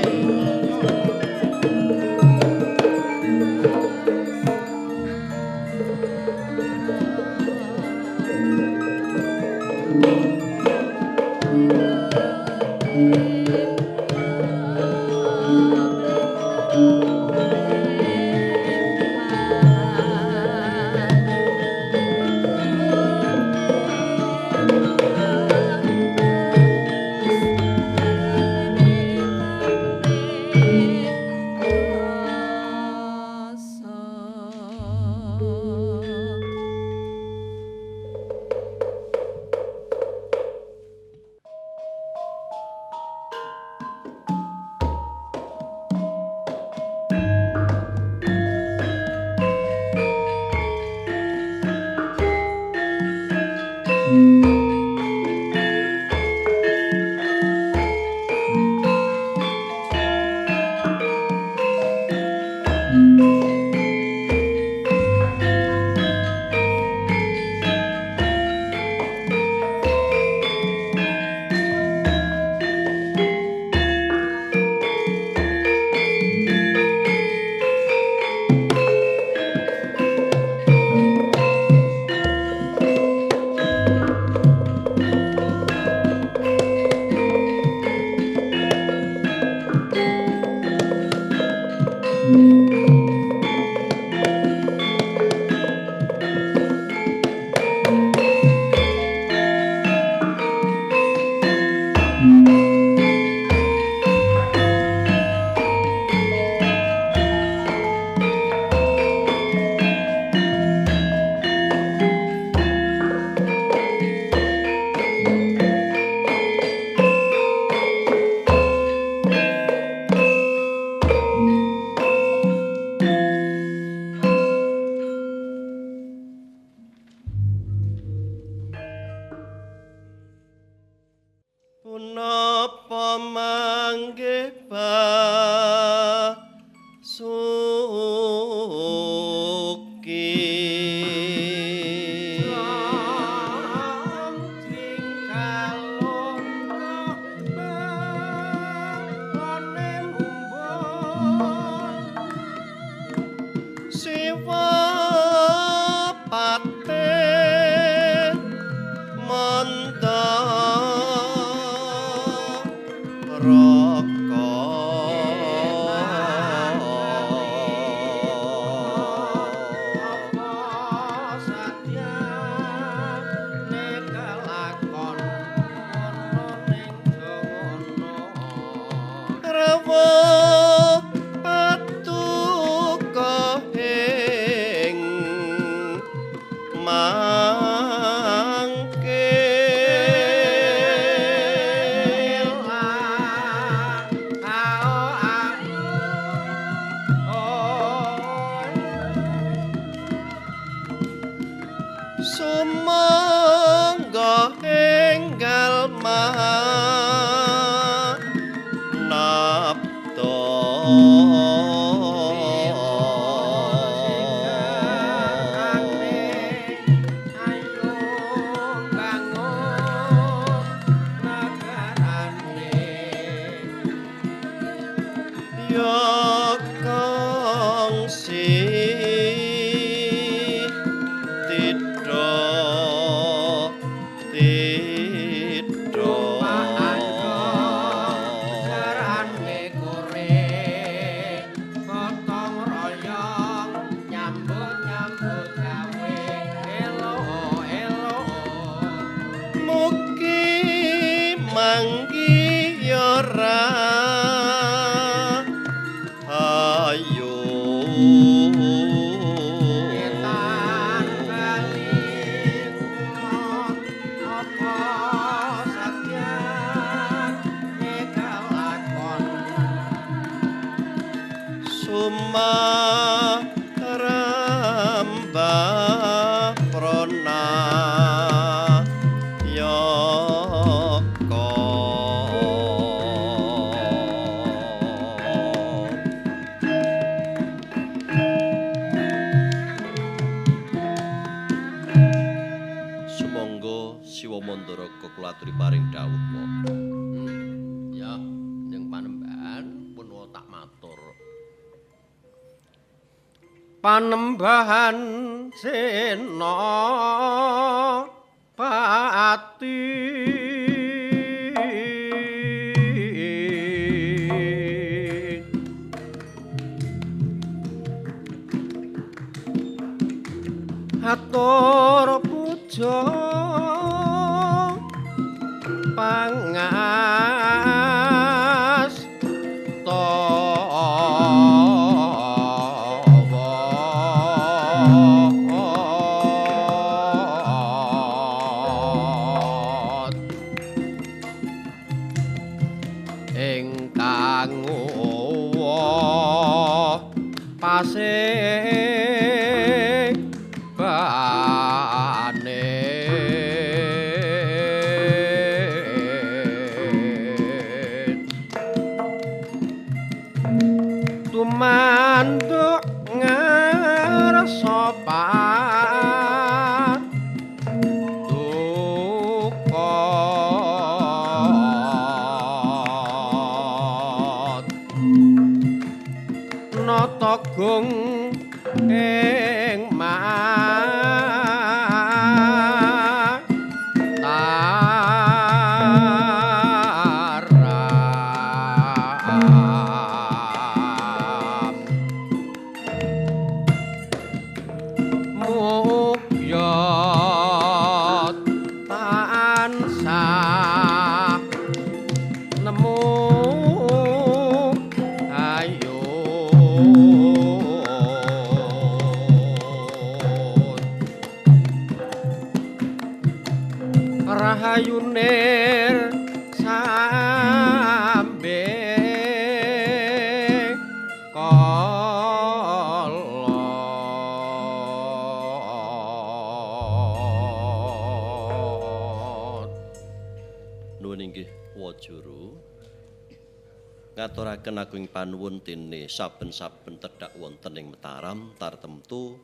Punapa manggih Basuki Siwa pate manda raka Rawa patuko ing mangke Sumangga enggal manapta Ya kongsi tidha tidha Mugi manggi ya rahayu. Sumaramba prana yaka. Panembahan Senopati. Hatur puja pangas ingkang owah pasih bane tumanduk ngarsa paduka nata gung ing Mataram. Mukya tansah nemu ayo rahayunir sambe kala. Nuwun inggih Wajuru. Ngaturaken agung panuwun dene saben-saben tedhak wonten ing Mataram tartemtu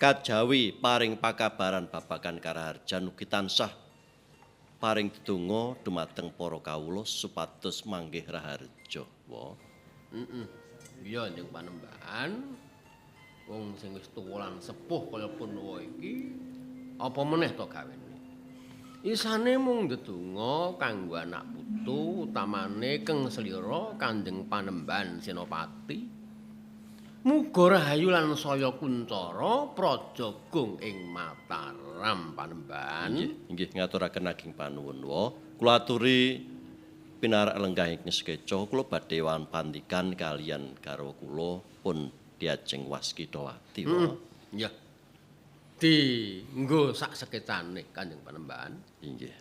kajawi paring pakabaran babagan karaharjan ugi tansah paring dedonga dumateng para kawula supados manggih raharja. Wa. Heeh. Iya Njeng Panembahan. Wong sing wis tuwa lan sepuh kaya Punwa iki apa meneh to gawene? Isane mung ndedonga kanggo anak putu utamane keng slira Kanjeng Panembahan Senopati. Muga rahayu lan saya kuncara praja gung ing Mataram Panembahan. Inggih, inggih ngaturaken ageng panuwun wa. Kula aturi pinarak lenggah ing sekeca kula badhe pandikan kalian garwa kula pun diajeng Waskitawati wa. Iya. Dinggo sak sekecane Kanjeng Panembahan. Inggih.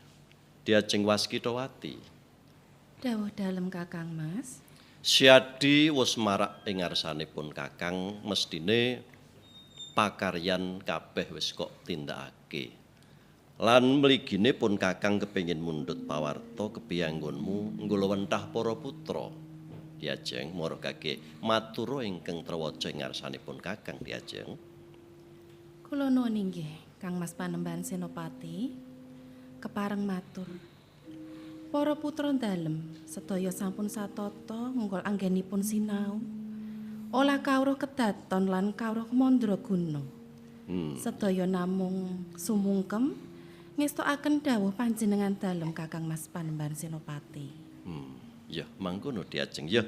Diajeng Waskitawati. Dawuh dalem Kakang Mas. Siadi wis marak ing ngarsanipun Kakang mestine pakaryan kabeh wis kok tindakake. Lan mligine pun Kakang kepengin mundhut pawarta kepiye anggonmu nggulawentah para putra. Diajeng margake matura ingkang trewaca ing ngarsanipun Kakang diajeng. Kula nuwun inggih Kang Mas Panembahan Senopati kepareng matur. Para putra dalem sedaya sampun satata ngunggul anggenipun sinau. Olah kawruh kedaton lan kawruh mandraguna. Sedaya namung sumungkem ngestokaken dawuh panjenengan dalem Kakang Mas Panembahan Senopati. Ya, mangkono diajeng ya.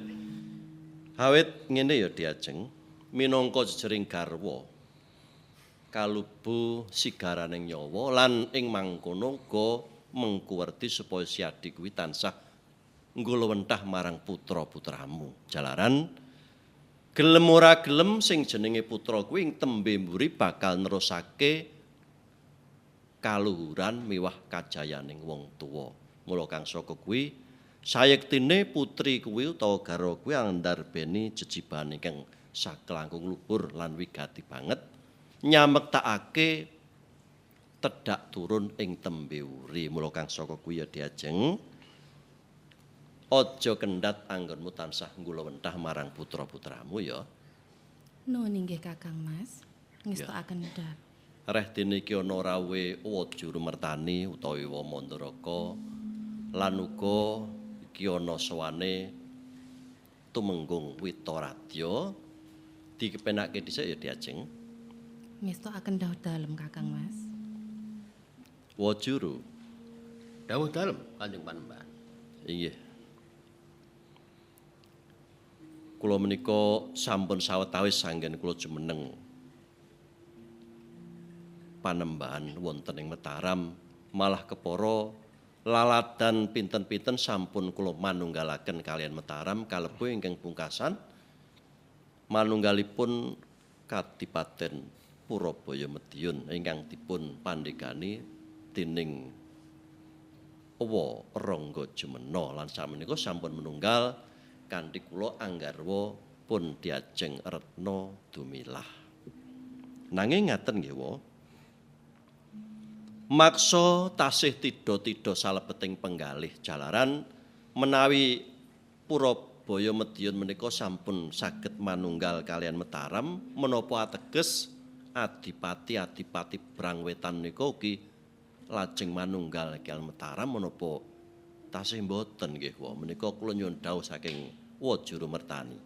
Awit ngene ya diajeng, minangka jejering garwa kalubu sigaraning nyawa lan ing mangkono uga mengkuwerti supaya Siadi kuwi tansah nggulawentah marang putra-putramu. Jalaran gelem ora gelem sing jenenge putra kuwi ing tembe mburi bakal nerusake kaluhuran miwah kajayaning wong tuwa. Mula kang saka kuwi sayektine putri kuwi utawa garwa kuwi andarbeni jejibahan ingkang saklangkung luhur lan wigati banget nyamektakake tedhak turun ing tembe wuri. Mula kang saka kuwi ya diajeng aja kendhat anggonmu tansah nggulawentah marang putra-putramu ya. Nuwun inggih Kakang Mas, ngestokaken dawuh. Reh dene iki ana rawuhe Wajuru Mertani utawi Wamandaraka lan uga iki ana sowane Tumenggung Witaradya. Dikepenake dhisik ya diajeng. Ngestokaken dawuh dalem Kakang Mas. Wajuru. Dawuh dalem Kanjeng Panembahan. Inggih. Kula menika sampun sawetawis anggen kula jumeneng panembahan wonten ing Mataram, malah kepara laladan pinten-pinten sampun kula manunggalaken kalian Mataram kalebu ingkang pungkasan manunggalipun Kadipaten Purabaya Madiun ingkang dipun pandhegani dening Owa Rangga Jumena lan samenika sampun menunggal kanthi kula anggarwa pun diajeng retna dumilah. Nanging ngaten nggih wa. Maksa tasih tidha-tidha salebeting penggalih jalaran menawi Purabaya Madiun menika sampun saged manunggal kalian Mataram menapa ateges adipati-adipati Brangwetan nika ugi lajeng manunggal kalian Mataram menapa tasih mboten nggih wa menika kula nyuwun dawuh saking Wajuru Mertani.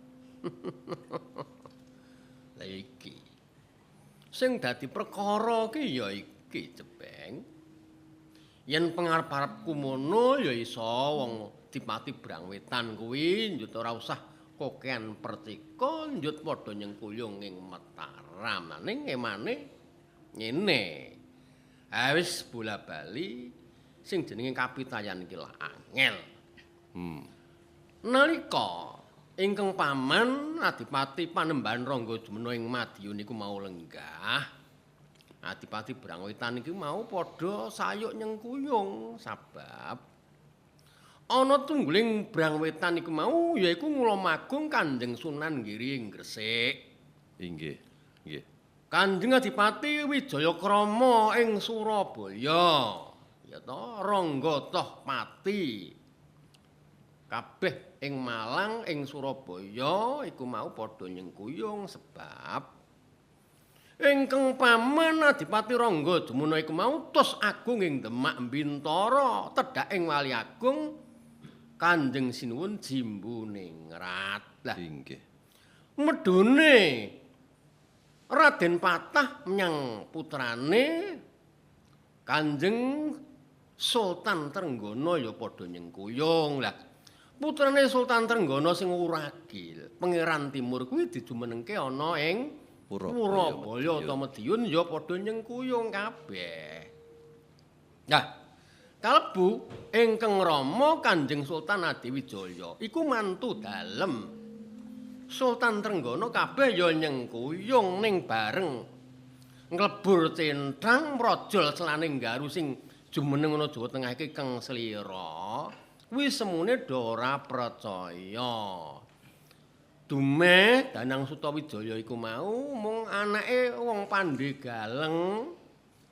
Lah iki sing dadi perkara ki ya iki Jebeng. Yen pengarep-arepku mono ya iso wong Dipati Brangwetan kuwi njut ora usah kokean percika njut padha nyengkuyung ing Mataram. Ning emane ngene. Ha wis bola-bali sing jenenge kapitayan iki lak angel. Nalika ingkang paman Adipati Panembahan Rangga Jumena ing Madiun iku mau lenggah, Adipati Brangwetan iki mau padha sayuk nyengkuyung sabab ana tungguling Brangwetan iku mau yaiku Ngulamagung Kanjeng Sunan Giri ing Gresik. Inggih, nggih. Kanjeng Adipati Wijayakrama ing Surabaya. Ya toh Rangga toh pati. Kabeh ing Malang ing Surabaya iku mau padha nyengkuyung sebab ingkang paman Adipati Rangga Jumena iku mau tos agung ing Demak Bintara tedhak ing Wali Agung Kanjeng Sinuwun Jimbuningrat. Lah inggih. Medune Raden Patah menyang putrane Kanjeng Sultan Trenggana ya padha nyengkuyung. Lah putrane Sultan Trenggana sing Uragil, Pangeran Timur kuwi dijumenengke ana ing Purabaya utawa Madiun ya padha nyengkuyung kabeh. Nah, kalebu ingkang rama Kanjeng Sultan Adiwijaya iku mantu dalem Sultan Trenggana kabeh ya nyengkuyung ning bareng nglebur centang mrojol selaning garu sing jumeneng ana Jawa Tengah iki Kang Slira kuwi semune do ora percaya. Dumeh Danang Sutawijaya iku mau mung anake wong Pandhegaleng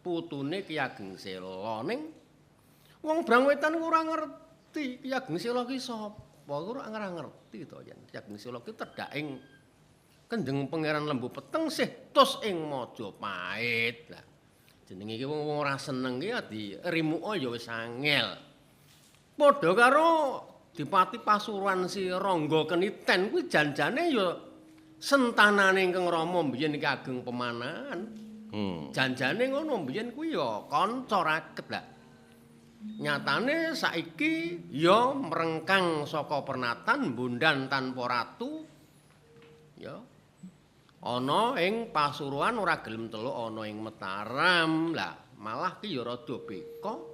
putune Ki Ageng Sela ning wong Brangwetan ora ngerti Ki Ageng Sela ki sapa, ora ngerti to yen Ki Ageng Sela ki tedhak ing Kanjeng Pangeran Lembu Peteng sih tos ing Majapahit. Lah jenenge iki wong ora seneng ki dirimuka ya wis angel. Padha karo Dipati Pasuruan si Rangga Keniten kuwi janjane ya sentanane ingkang rama mbiyen Ki Ageng Pemanahan. Janjane ngono mbiyen kuwi ya kanca raket lah. Nyatane saiki ya mrengkang saka pernatan bondan tanpa ratu ya ana ing Pasuruan ora gelem teluk ana ing Mataram. Lah malah ki ya rada beka.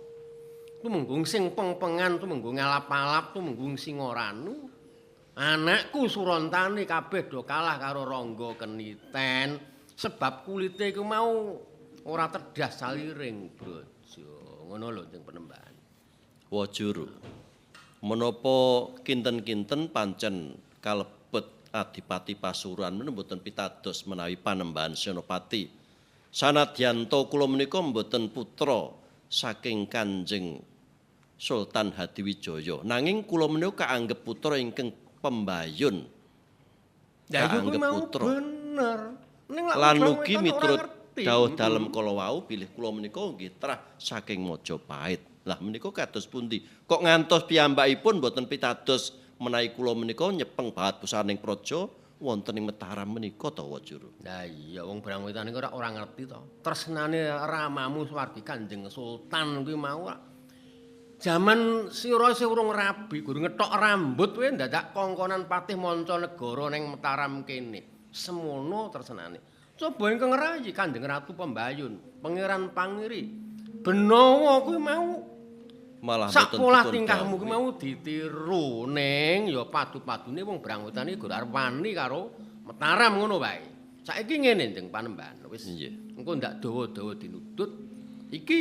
Tumenggung sing pengpengan, tumenggung ngalap-alap, tumenggung Singoranu. Anakku Surontani kabeh do kalah karo Rangga Keniten sebab kulite iku mau ora tedas saliring braja. Ngono lho Jeng Panembahan. Wajuru. Menapa kinten-kinten pancen kalebet Adipati Pasuruan mboten pitados menawi Panembahan Senopati. Sanadyanto kula menika mboten putra saking Kanjeng Sultan Hadiwijaya. Nanging kula menika kaanggep putra ingkang pembayun. Kaanggep putra. Bener. Ning lan ugi miturut dawuh dalem kala wau bilih kula menika nggih trah saking Majapahit. Lah menika kados pundi? Kok ngantos piyambakipun mboten pitados menawi kula menika nyepeng bahat pusaning praja wonten ing Mataram menika to Wajuru. Lah iya wong Brangwetan iku ora ngerti to. Tresnane ramamu swargi Kanjeng Sultan kuwi mau ora. Jaman sira isih urung rabi, guru ngethok rambut kuwi ndadak kongkonan patih manca negara ning Mataram kene. Semono tresnane. Coba ingkang ngrayi Kanjeng Ratu Pembayun, Pangeran Pangiri. Benawa kuwi mau malah sak polah tingkahmu kuwi mau ditiru ning ya padu-padune wong Brangwetan iki ora wani karo Mataram ngono wae. Saiki ngene Njeng Panembahan, wis engko ndak dawa-dawa dinudut. Iki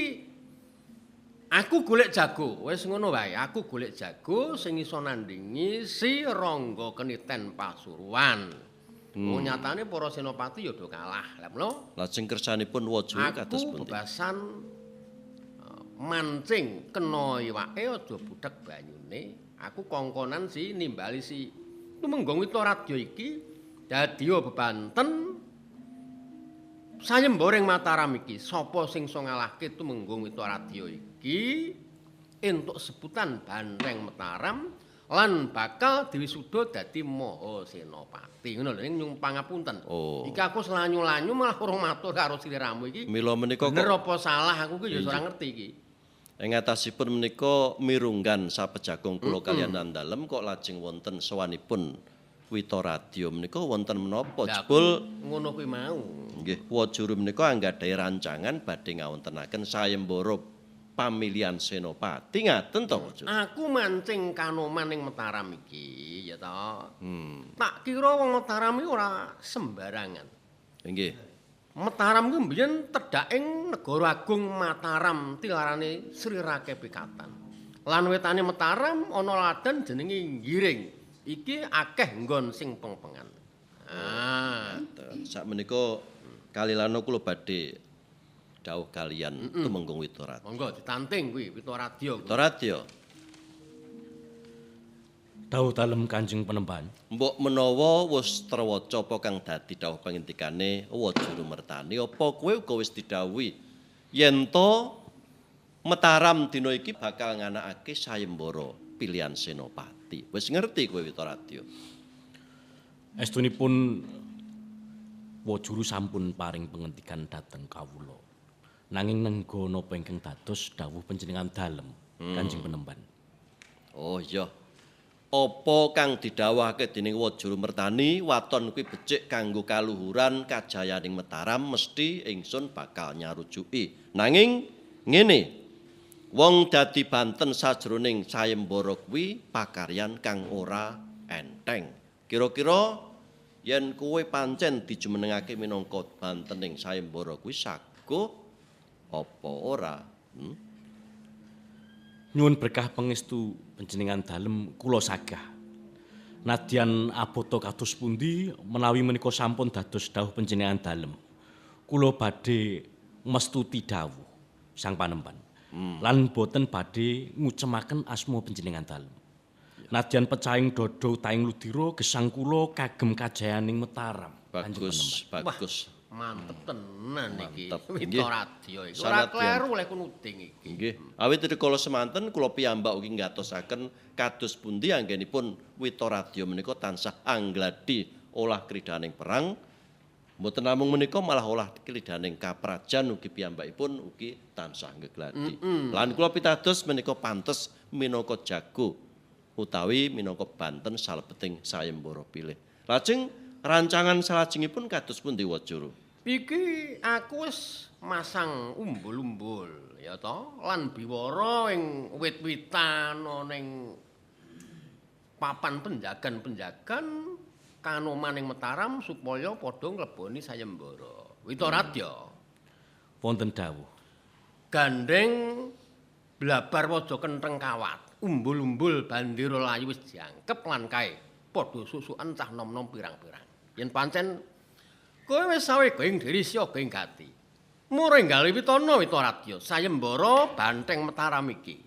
aku golek jago, wis ngono wae. Aku golek jago sing iso nandingi si Rangga Keniten Pasuruan. Wong nyatane para senopati ya do kalah. Lah mula lajeng kersanipun Wajuru kados pundi? Aku bebasan mancing kena iwake aja budhek banyune. Aku kongkonan si nimbali si Tumenggung Witoradya iki dadiya bebanten sayembara ing Mataram iki. Sapa sing iso ngalahke Tumenggung Witoradya iki entuk sebutan Banteng Mataram lan bakal diwisuda dadi Maha Senopati. Ngono lho ning nyung pangapunten. Oh. Iki aku selanyu-lanyu malah urung matur karo sliramu iki. Mila menika kok bener apa salah aku ki ya ora ngerti iki. Ing atasipun menika mirunggan sapejagung kula kaliyan dalem kok lajeng wonten sowanipun Witoradya menika wonten menapa jebul ngono kuwi mau. Nggih, Wajuru menika anggadhahi rancangan badhe ngawontenaken sayembara pamilihan senopati ngaten to Wajuru. Aku mancing kanoman ning Mataram iki ya to. Tak kira wong Mataram iki ora sembarangan. Nggih. Mataram kuwi mbiyen tedhak ing negara agung Mataram tilarane Sri Rakepikatan. Lan wetane Mataram ana ladan jenenge Giring. Iki akeh nggon sing pengpengan. Ah, sakmenika kalilana kula badhe dawuh kaliyan Tumenggung Witoradya. Monggo ditanting kuwi Witoradya. Witoradya. Dawuh dalem Kanjeng Panembahan. Mbok menawa wis trewaca apa kang dadi dawuh pangendikane Wajuru Mertani, apa kowe uga wis didhawuhi yen to Mataram dina iki bakal nganakake sayembara pilihan senopati. Wis ngerti kowe Witoradya? Estunipun Wajuru sampun paring pengendikan dhateng kawula. Nanging nengga napa ingkang dados dawuh panjenengan dalem Kanjeng Panembahan. Oh iya. Apa kang didhawuhake dening Wajuru Mertani waton kuwi becik kanggo kaluhuran kajayaning Mataram mesti ingsun bakal nyarujuki. Nanging ngene, wong dadi banten sajroning sayembara kuwi pakaryan kang ora enteng. Kira-kira yen kowe pancen dijumenengake minangka bantening sayembara kuwi saguh apa ora? Nyuwun berkah pangestu panjenengan dalem kula sagah. Nadyan abota kados pundi menawi menika sampun dados dawuh panjenengan dalem. Kula badhe mestuti dawuh Sang Panembahan. Lan boten badhe ngucemaken asma panjenengan dalem. Nadyan pecahing dada utaing ludira gesang kula kagem kajayaning Mataram. Bagus, bagus. Mantep tenan iki. Witoradya iki. Ora kleru lek nuding iki. Nggih. Awit rikala semanten kula piyambak ugi ngatosaken kados pundi anggenipun Witoradya menika tansah anggladi olah kridaning perang. Mboten namung menika malah olah kridaning kaprajan ugi piyambakipun ugi tansah ngegladi. Lan kula pitados menika pantes minangka jago utawi minangka banten salebeting sayembara pilih. Lajeng rancangan salajengipun kados pundi Wajuru? Iki aku wis masang umbul-umbul ya to, lan biwara ing wit-witan ana ning papan penjagan-penjagan kanoman ing Mataram supaya padha ngleboni sayembara. Witoradya. Wonten dawuh. Gandeng blabar waja kentheng kawat, umbul-umbul bandera layu wis jangkep lan kae padha susukan cah nom-nom pirang-pirang. Yen pancen kowe wis sawega ing diri siaga ing gati. Murenggali witana Witoradya sayembara banteng Mataram iki.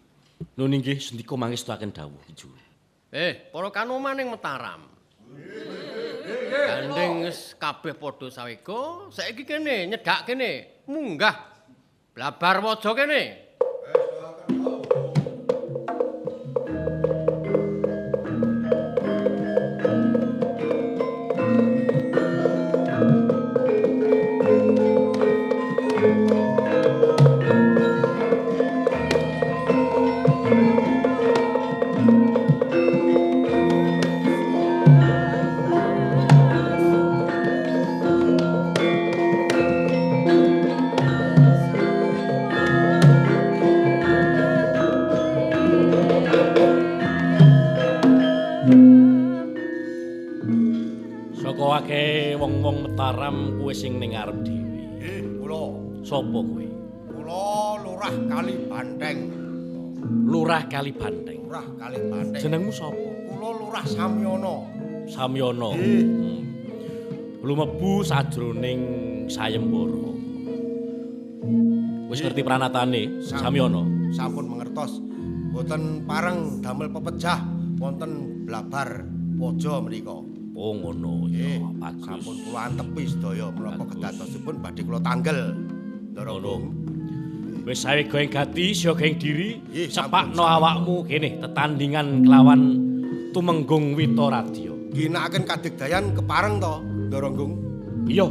Nun inggih sendika mangestuaken dawuh Ki Juru. Para kanoman ing Mataram. Gandeng wis kabeh padha sawega, saiki kene nyedak kene, munggah blabar waja kene. Saka akeh wong-wong Mataram kowe sing ning ngarep dhewe. Nggih, kula. Sapa kowe? Kula Lurah Kali Banteng. Lurah Kali Banteng. Lurah Kali Banteng. Jenengmu sapa? Kula Lurah Samyono. Samyono. Nggih. Lumebu sajroning sayembara. Wis ngerti pranatane Samyono? Sampun mangertos. Mboten pareng damel pepejah wonten Blabar Waja menika. Oh ngono ya, bagus. Sampun kula antepi sedaya menapa kedadosipun badhe kula tanggel. Ndara Gung. Wis sae goeng gati, siaga ing diri, cepakno awakmu kene tetandingan kelawan Tumenggung Witaradya. Ginakaken kadigdayan kepareng to, Ndara Gung? Iya.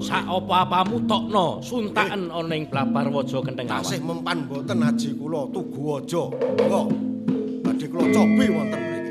Sak apa-apamu tokno, suntaken ana ing Blabar Waja Kentheng Awan. Tasih mempan mboten aji kula tugu waja. Monggo badhe kula cobi wonten mriki.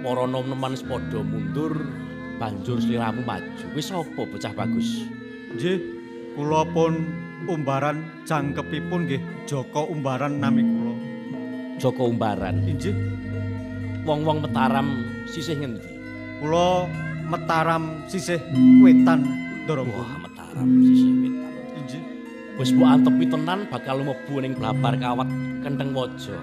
Para nom-noman wis padha mundur, banjur sliramu maju. Wis sapa bocah bagus? Nggih, kula pun Umbaran, jangkepipun nggih Jaka Umbaran nami kula. Jaka Umbaran. Inggih. Wong-wong Mataram sisih ngendi? Kula Mataram sisih wetan, Ndara. Wah, Mataram sisih wetan. Inggih. Wis mbok antepi tenan bakal mlebu ning Blabar Kawat Kentheng Waja.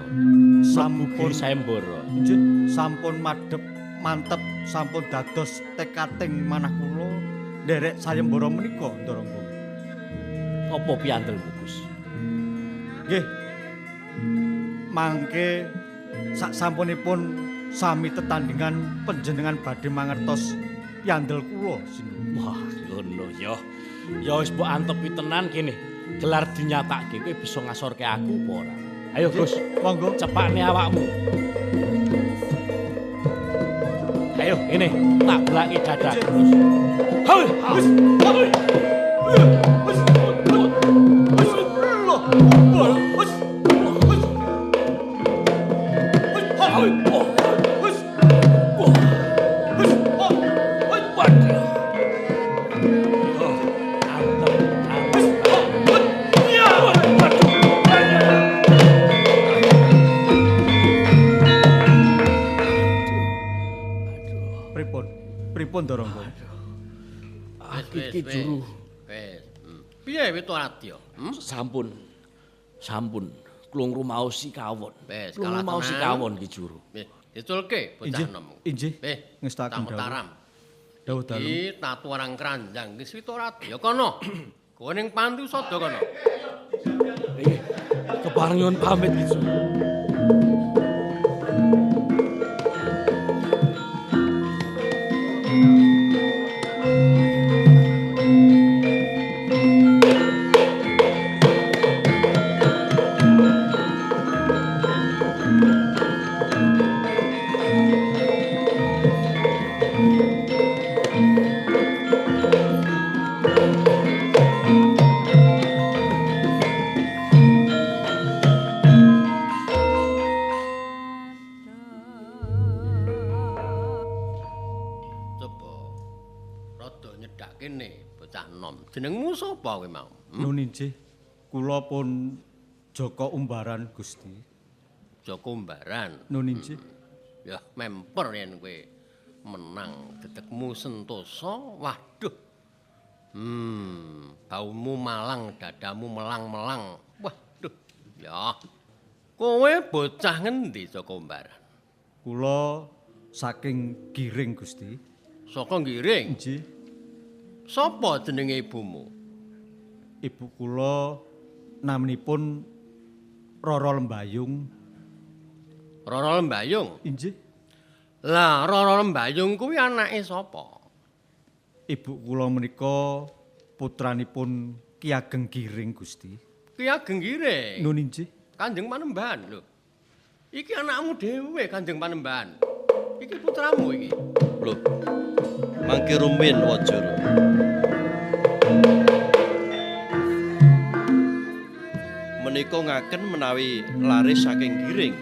Sampun sayembara. Nggih, sampun madhep mantep, sampun dados tekating manah kula nderek sayembara menika, Ndara. Apa piandelmu, Gus? Nggih. Mangke sak sampunipun sami tetandingan panjenengan badhe mangertos piandel kula sing. Wah, ngono ya. Ya wis mbok antepi tenan kene. Gelar dinyatake kowe bisa ngasorke aku apa ora? Ayo Gus, monggo cepakne awakmu. Ayo ini tak belaki dadak Gus. Hoi, wis, hoi. Wis, wis, wis, wis. Hoi, wis. Wis, hoi, waduh. Pripun Ndara? Iki juru. Wis. Piye Witaradya? Sampun. Sampun. Klung rumaosi kawon. Wis, Klung rumaosi kawon ki juru. Wis, diculke bocah nom. Inggih. Ngestaken dawuh. Dawuh dalem. Iki tatu orang keranjang ki Witaradya kono. Kowe ning panti sada kono. Nggih. Kepareng nyuwun pamit ki juru. Jenengmu sapa kowe mau? Nun inggih, kula pun Jaka Umbaran Gusti. Jaka Umbaran. Nun inggih. Ya memper yen kowe menang dedekmu sentosa. Waduh. Baumu malang, dadamu melang-melang. Waduh. Ya. Kowe bocah ngendi Jaka Umbaran? Kula saking Giring Gusti. Saka Giring? Inggih. Sapa jenenge ibumu? Ibu kula naminipun Roro Lembayung. Roro Lembayung? Inggih. Lah, Roro Lembayung kuwi anake sapa? Ibu kula menika putranipun Ki Ageng Giring, Gusti. Ki Ageng Giring? Nun inggih. Kanjeng Panembahan lho. Iki anakmu dhewe, Kanjeng Panembahan. Iki putramu iki. Lho. Mangke rumin Wajara. Menika ngaken menawi laris saking Giring.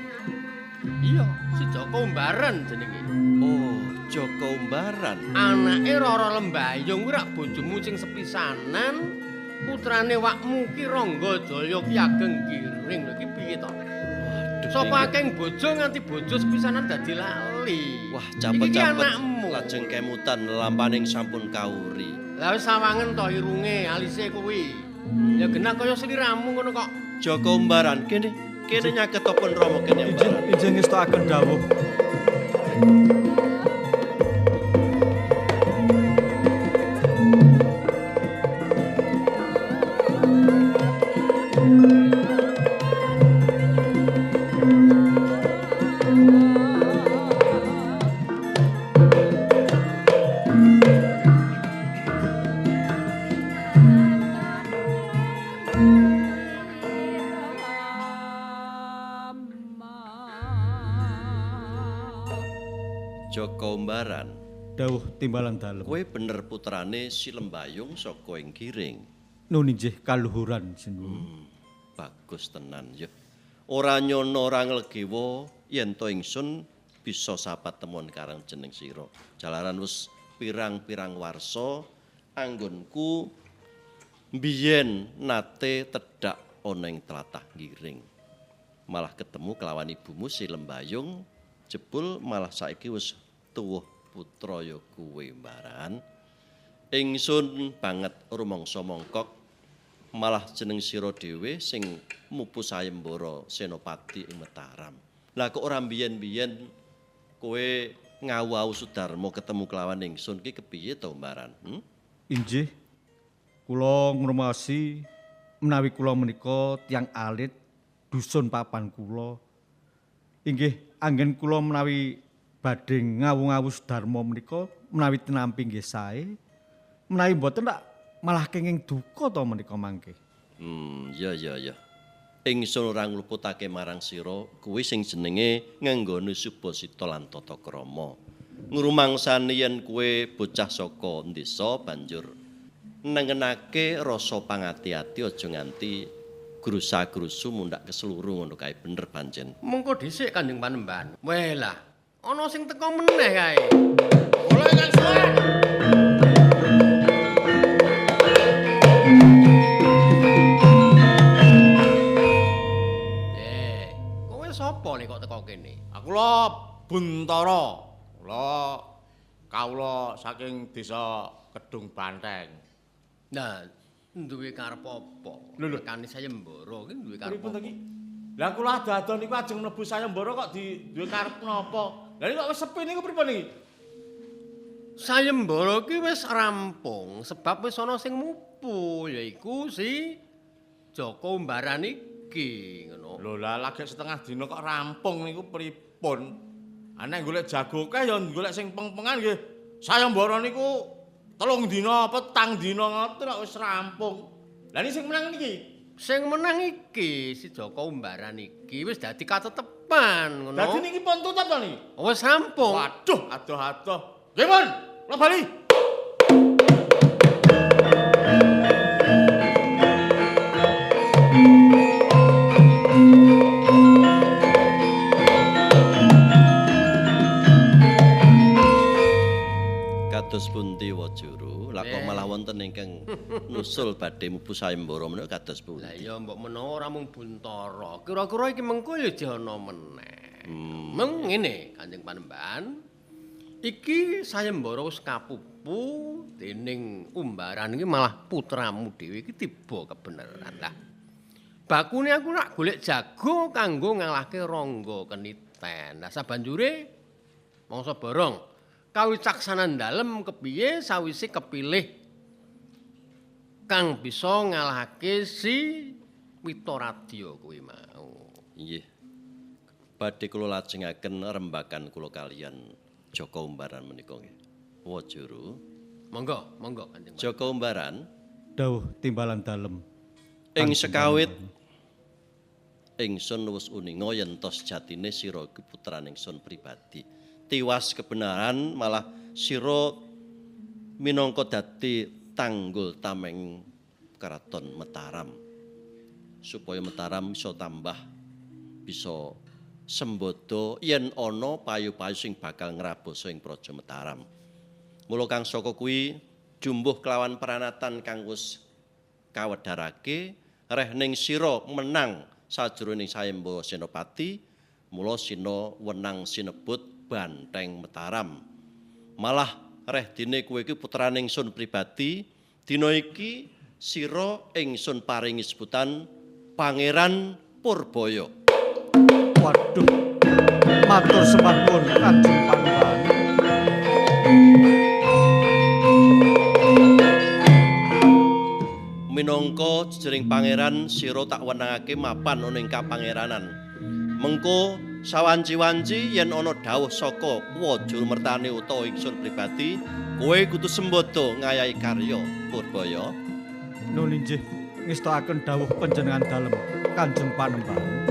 Iya, si Joko Umbaran jenenge. Oh, Joko Umbaran. Anake Roro Lembayung kuwi rak bojomu sing sepisanan, putrane wakmu ki Rangga Jaya Ki Ageng Giring. Lho iki piye to? Waduh. Sapa akeh bojo nganti bojo sepisanan dadi lali. Wah, capet-capet lajeng kemutan lampaning sampun kauri. Lah wis sawangen to irunge, alise kuwi. Ya genah kaya sliramu ngono kok. Joko Umbaran kene kene nyaketopun Rama kene Umbaran. Injih ngestokaken dawuh. Joko Umbaran. Dawuh timbalan dalem. Kowe bener putrane si Lembayung saka ing Giring. Nun injih kaluhuran sinuwun. Bagus tenan ya. Ora nyono ora nglegewa yen to ingsun bisa sapatemon karang jeneng sira. Jalaran wis pirang-pirang warsa anggonku biyen nate tedhak ana ing tlatah Giring. Malah ketemu kelawan ibumu si Lembayung, jebul malah saiki wis tuwuh putra ya kuwe Mbaran. Ingsun banget rumangsa mongkok malah jeneng sira dhewe sing mupu sayembara senopati ing Mataram. Lah kok ora mbiyen-mbiyen kowe ngawu-awu Sudarma ketemu kelawan ingsun ki kepiye to Mbaran? Injih. Kula ngrumaosi menawi kula menika tiyang alit dusun papan kula. Inggih anggen kula menawi badhe ngawu-ngawu Sudarma menika menawi tinampi nggih sae, menawi mboten tak malah kenging duka to menika mangke. Ya ya ya. Ingsun ora ngluputake marang sira kuwi sing jenenge ngenggone subasita lan tata krama. Ngrumangsani yen kowe bocah saka desa banjur nengenake rasa pangati-ati aja nganti grusa-grusu mundhak keseluruh ngono kae bener pancen. Mengko dhisik Kanjeng Panembahan. Weh lah, ana sing teko meneh kae. Golek Kang Suwan. Kowe sapa nek kok teko kene? Aku lho Buntara. Kula kawula saking desa Kedung Banteng. Nah, duwe karep apa? Lho lho, tekane sayembara ki duwe karep. Pripun to ki? Lah kula ado-ado niku ajeng mlebu sayembara kok di duwe karep napa? Lah kok wis sepi niku pripun iki? Sayembara ki wis rampung sebab wis ana sing mupu yaiku si Joko Umbaran iki ngono. Lho lah lagi setengah dina kok rampung niku pripun? Nek golek jago kae ya golek sing peng-pengan nggih. Sayembara niku 3 dina apa 4 dina ngoten kok wis rampung. Lah niki sing menang niki. Sing menang iki si Joko Umbaran iki wis dadi katetepan ngono. Dadi niki pun tutup to niki? Wis rampung. Waduh, adoh-adoh. Nggih, Pun. Kula bali. Kados pundi Wajuru? Lah kok malah wonten ingkang nusul badhe mupu sayembara menika kados pundi? Lah iya mbok menawa ora mung Buntara. Kira-kira iki mengko ya jana meneh. Meng ngene Kanjeng Panembahan. Iki sayembara wis kapupu dening Umbaran iki malah putramu dhewe iki tiba kebeneran lah. Bakune aku nak golek jago kanggo ngalahke Rangga Keniten. Lah sabanjure mangsa borong kawicaksanan dalem kepiye sawise kepilih Kang bisa ngalahake si Witoradya kuwi mau. Inggih. Badhe kula lajengaken rembagan kula kaliyan Jaka Umbaran menika nggih. Wajuru. Monggo, monggo Kanjeng. Jaka Umbaran. Dawuh timbalan dalem. Ing sekawit ingsun wis uninga yen to sejatine sira iku putrane ingsun pribadi. Tiwas kebenaran malah sira minangka dadi tanggul tameng Keraton Mataram. Supaya Mataram bisa tambah bisa sembodo yen ana payu-payu sing bakal ngrabasa ing Praja Mataram. Mula kang saka kuwi jumbuh kelawan pranatan kang wis kawedharake reh ning sira menang sajroning sayembara Senopati, mula sina wenang sinebut Banteng Mataram. Malah reh dene kowe iki putrane ingsun pribadi, dina iki sira ingsun paringi sebutan Pangeran Purbaya. Waduh, matur sembah nuwun Kanjeng Panembahan. Minangka jejering pangeran sira tak wenangake mapan ana ing kapangeranan. Mengko sawanci-wanci yen ana dawuh saka Wajur Mertane utawa ingsun pribadi, kowe kudu sembodo ngayahi karya Purbaya. Nun inggih ngestokaken dawuh panjenengan dalem Kanjeng Panembahan.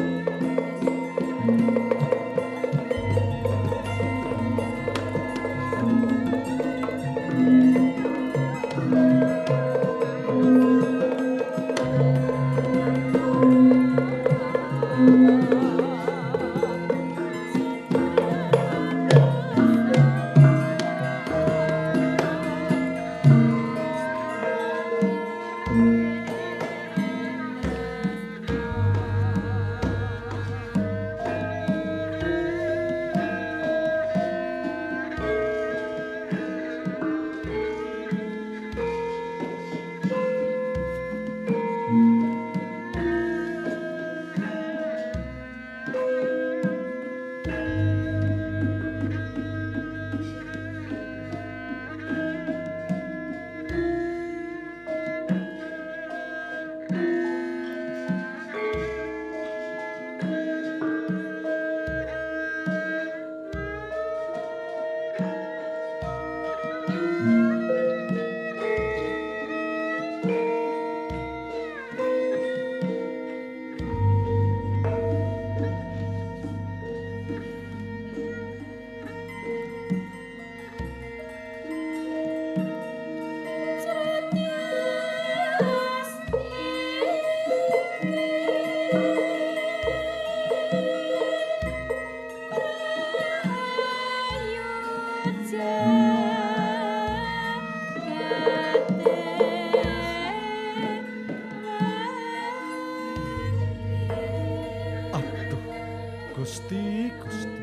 Gusti, Gusti.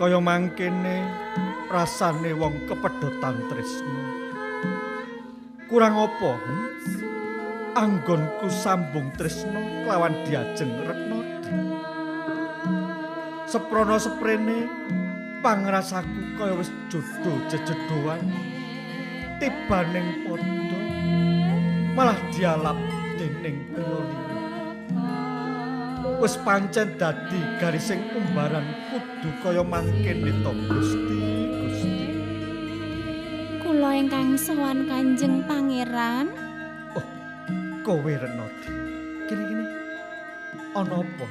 Kaya mangkene rasane wong kepedhotan tresna. Kurang apa? Anggonku sambung tresna kelawan diajeng Retnadi. Seprana seprene pangrasaku kaya wis jodo jejedoan. Tibaning padha malah dialap dening priya liya. Wis pancen dadi garising umbaran kudu kaya mangkene to Gusti, Gusti. Kula ingkang sowan Kanjeng Pangeran. Oh, kowe Renadi. Kene-kene. Ana apa?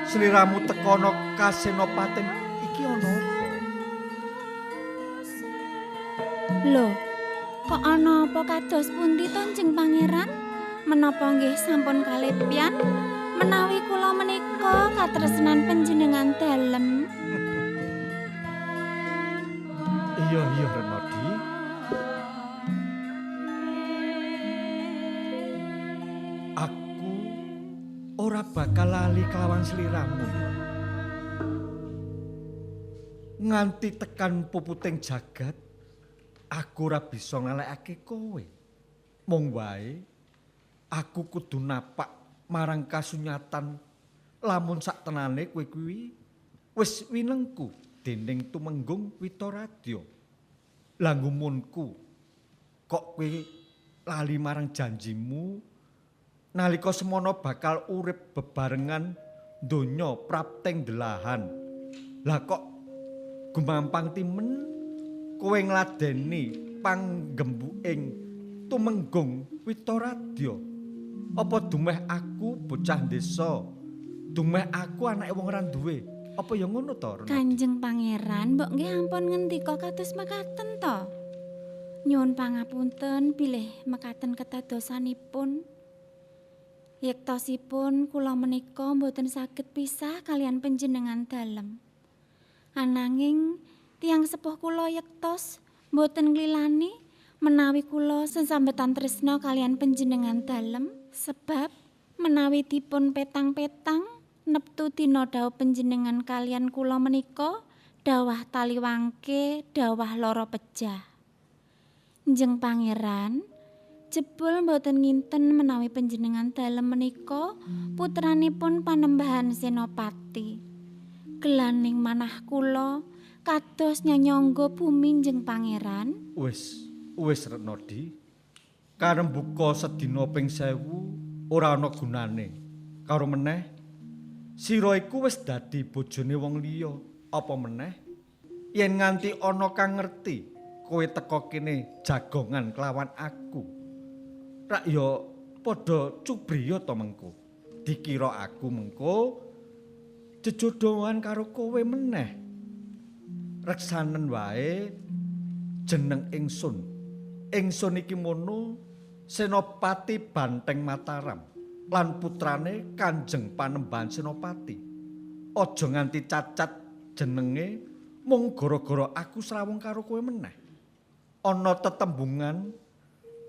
Sliramu teka ana kasenopaten iki ana apa? Lho, kok ana apa kados pundi to Kanjeng Pangeran? Menapa nggih sampun kalepyan? Menawi kula menika katresnan panjenengan dalem. Iya iya Renadi. Aku ora bakal lali kelawan sliramu. Nganti tekan puputing jagat, aku ora bisa ngalekake kowe. Mung wae aku kudu napak marang kasunyatan lamun sak tenane kowe kuwi wis winengku dening Tumenggung Witoradya. Lah nggumunku kok kowe lali marang janjimu nalika semono bakal urip bebarengan donya prapteng delahan. Lah kok gumampang timen kowe ngladeni panggembuking Tumenggung Witoradya. Apa dumeh aku bocah desa? Dumeh aku anake wong ora duwe. Apa ya ngono to, Renadi? Kanjeng Pangeran, mbok nggih ampun ngendika kados mekaten to. Nyuwun pangapunten bilih mekaten ketadosanipun. Yektosipun kula menika mboten saged pisah kalian panjenengan dalem. Ananging tiyang sepuh kula yektos mboten nglilani menawi kula sesambetan tresna kalian panjenengan dalem, sebab menawi dipun petang-petang neptu dina dhawuh panjenengan kalian kula menika dawah taliwangke dawah lara pejah. Njeng Pangeran, jebul mboten nginten menawi panjenengan dalem menika putranipun Panembahan Senopati. Gelaning manah kula kados nyanyangga bumi Njeng Pangeran. Wis, wis Renadi. Karembuka sedina ping 1000 ora ana gunane. Karo meneh sira iku wis dadi bojone wong liya. Apa meneh yen nganti ana kang ngerti kowe teka kene jagongan kelawan aku. Rak ya padha cubriya to mengko. Dikira aku mengko jejodohan karo kowe meneh. Reksanen wae jeneng ingsun. Ingsun iki mono Senopati Banteng Mataram lan putrane Kanjeng Panembahan Senopati. Aja nganti cacat jenenge mung gara-gara aku srawung karo kowe meneh. Ana tetembungan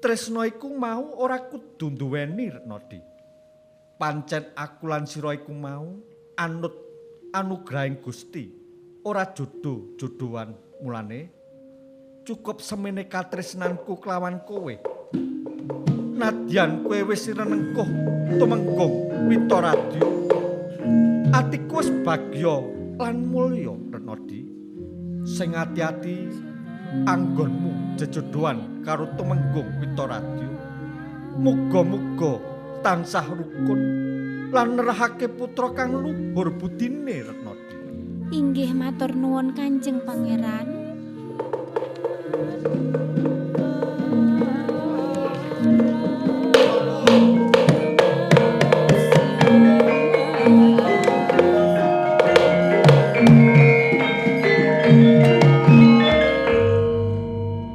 tresna iku mau ora kudu nduweni Renadi. Pancen aku lan sira iku mau anut anugrahing Gusti, ora jodoh-jodohan. Mulane cukup semene katresnanku kelawan kowe. Nadyan kowe wis renengkuh Tumenggung Witoradya, atiku wis bagya lan mulya Renadi. Sing ati-ati anggonmu jejodohan karo Tumenggung Witoradya. Muga-muga tansah rukun lan nerahake putra kang luhur budine Renadi. Inggih matur nuwun Kanjeng Pangeran.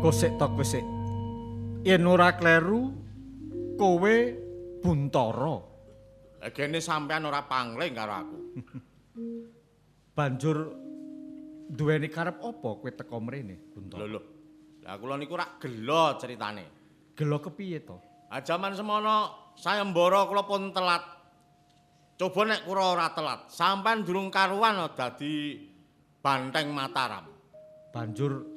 Kosek to kosek. Yen ora kleru kowe Buntara. Gene sampean ora pangling karo aku. Banjur duweni karep apa kowe teka mrene, Buntara? Lho lho. Lah kula niku rak gelo ceritane. Gelo kepiye to? Ah jaman semono sayembara kula pun telat. Coba nek kula ora telat, sampean durung karuan dadi Banteng Mataram. Banjur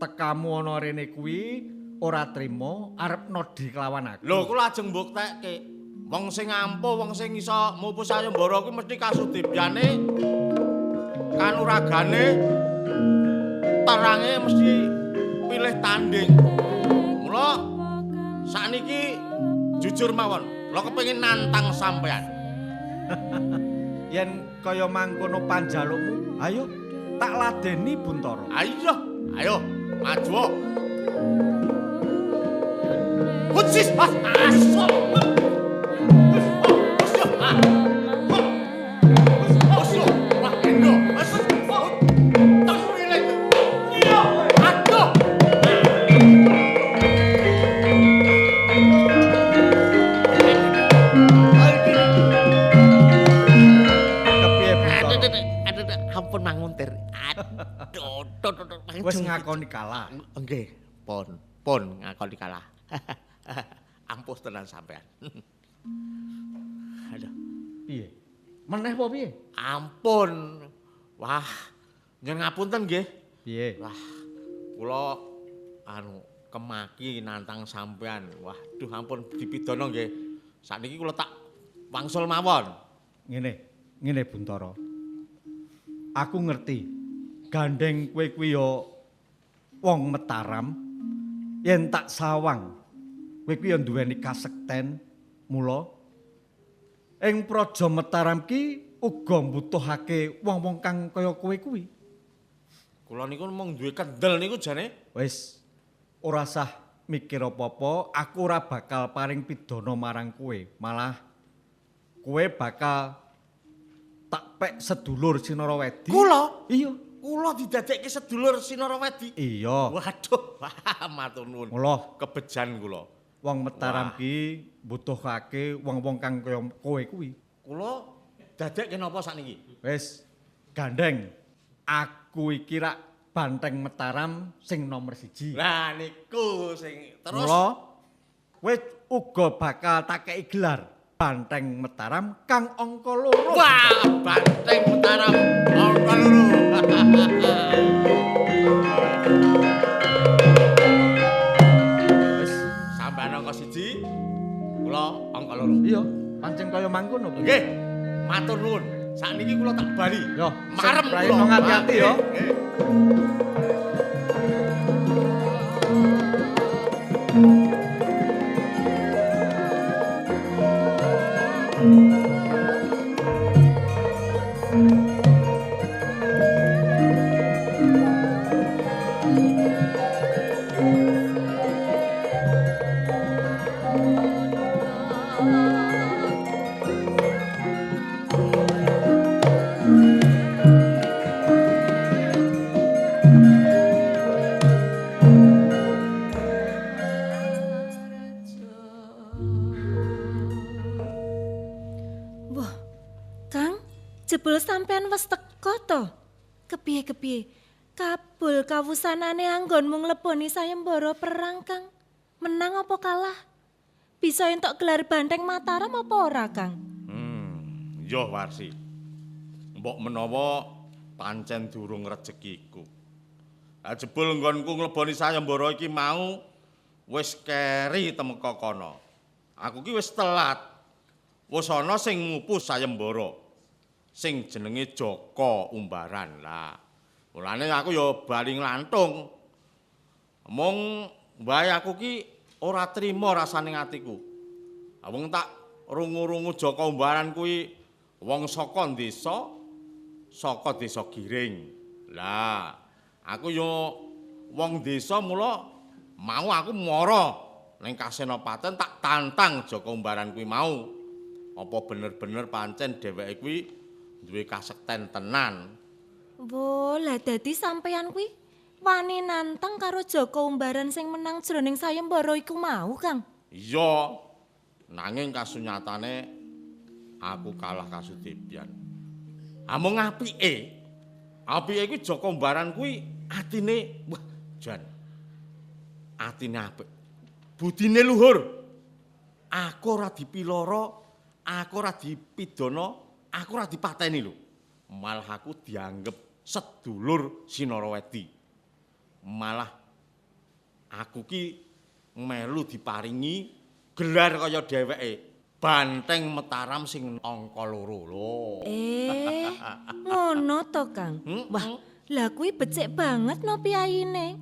tekamu ana rene kuwi ora trima arep nodi kelawan aku. Lho kula ajeng mbuktekke. Wong sing ampuh, wong sing iso mupu sayembara kuwi mesti kasudibyane, kanuragane, terange mesti pilih tanding. Mula sakniki jujur mawon, kula kepengin nantang sampean. Yen kaya mangkono panjalukmu, ayo tak ladeni Buntara. Ayo, ayo, maju. Hutsis, pas asok. Ampun manguntir. Aduh, wis ngakoni kalah. Nggih, pun, pun ngakoni kalah. Ampuh tenan sampean. Aduh. Piye? Meneh apa piye? Ampun. Wah, nyuwun ngapunten nggih. Piye? Wah, kula anu kemaki nantang sampean. Wah, duh ampun dipidana nggih. Sakniki kula tak wangsul mawon. Ngene, ngene Buntara. Aku ngerti. Gandeng kowe kuwi ya wong Mataram. Yen tak sawang Kowe kuwi ya duweni kasekten. Mula ing Praja Mataram ki uga mbutuhake wong-wong kang kaya kowe kuwi. Kula niku mung duwe kendel niku jane. Wis ora sah mikir apa-apa, aku ora bakal paring pidana marang kowe. Malah kowe bakal tak pek sedulur Sinarawedi. Kula? Iya. Kula didadekke sedulur Sinarawedi. Iya. Waduh, matur nuwun. Mula kebejan kula. Wong Mataram ki mbutuhake wong-wong kang kaya kowe kuwi. Kula dadekke napa sakniki? Wis gandeng. Aku iki rak banteng Mataram sing nomor 1. Lah niku sing terus. Mula kowe uga bakal tak kei gelar Banteng Mataram kang angka 2. Wah, Banteng Mataram angka 2. Wis sampean angka 1, kula angka 2. Iya, pancen kaya mangkono. Nggih, matur nuwun. Sakniki kula tak bali. Yo, marem kula. Hati-hati yo. Jebul sampean wis teko to? Kepiye-kepiye? Kabul kawusanane anggonmu ngleboni sayembara perang, Kang. Menang apa kalah? Bisa entuk gelar Banteng Mataram apa ora, Kang? Yo Warsi. Mbok menawa pancen durung rezekiku. Lah jebul nggonku ngleboni sayembara iki mau wis keri temeka kono. Aku ki wis telat. Wis ana sing ngupu sayembara. Sing jenenge Jaka Umbaran lah. Mulane aku ya bali nglantung. Mung wae aku ki ora trima rasane atiku. Wong tak rungu-rungu Jaka Umbaran kuwi wong saka desa, saka desa Giring. Lah, aku ya wong desa mula mau aku mara ning Kasenopaten tak tantang Jaka Umbaran kuwi mau. Apa bener-bener pancen dheweke kuwi duwe kasekten tenan. Wo, lah dadi sampeyan kuwi wani nantang karo Jaka Umbaran sing menang jroning sayembara iku mau, Kang? Iya. Nanging kasunyatane aku kalah kasudebyan. Amung apike, apike kuwi Jaka Umbaran kuwi atine wah jan. Atine apik. Budine luhur. Aku ora dipiloro, aku ora dipidana, aku ora dipateni lho. Malah aku dianggep sedulur Sinarawedi. Malah aku ki melu diparingi gelar kaya dheweke Banteng Mataram sing angka 2 lho. Ngono to, Kang. Wah, lah kuwi becik banget no piyayine.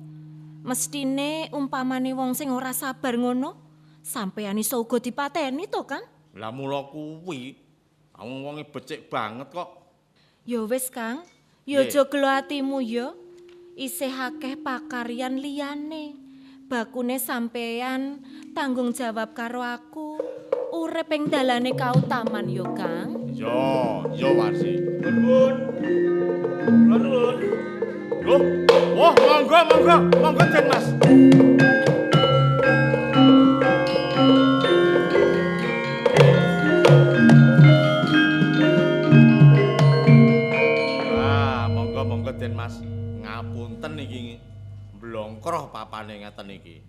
Mestine umpamane wong sing ora sabar ngono, sampeyan iso uga dipateni to, Kang? Lah mula kuwi wong-wonge becik banget kok. Ya wis, Kang. Ya aja gelo atimu ya. Isih akeh pakaryan liyane. Bakune sampeyan tanggung jawab karo aku. Urip ing dalane kautaman ya, Kang. Ya, ya Warsi. Nuwun. Nuwun. Loh, wah monggo monggo, monggo Den Mas. Monggo Den Mas, ngapunten iki mblongkroh papane ngeten iki.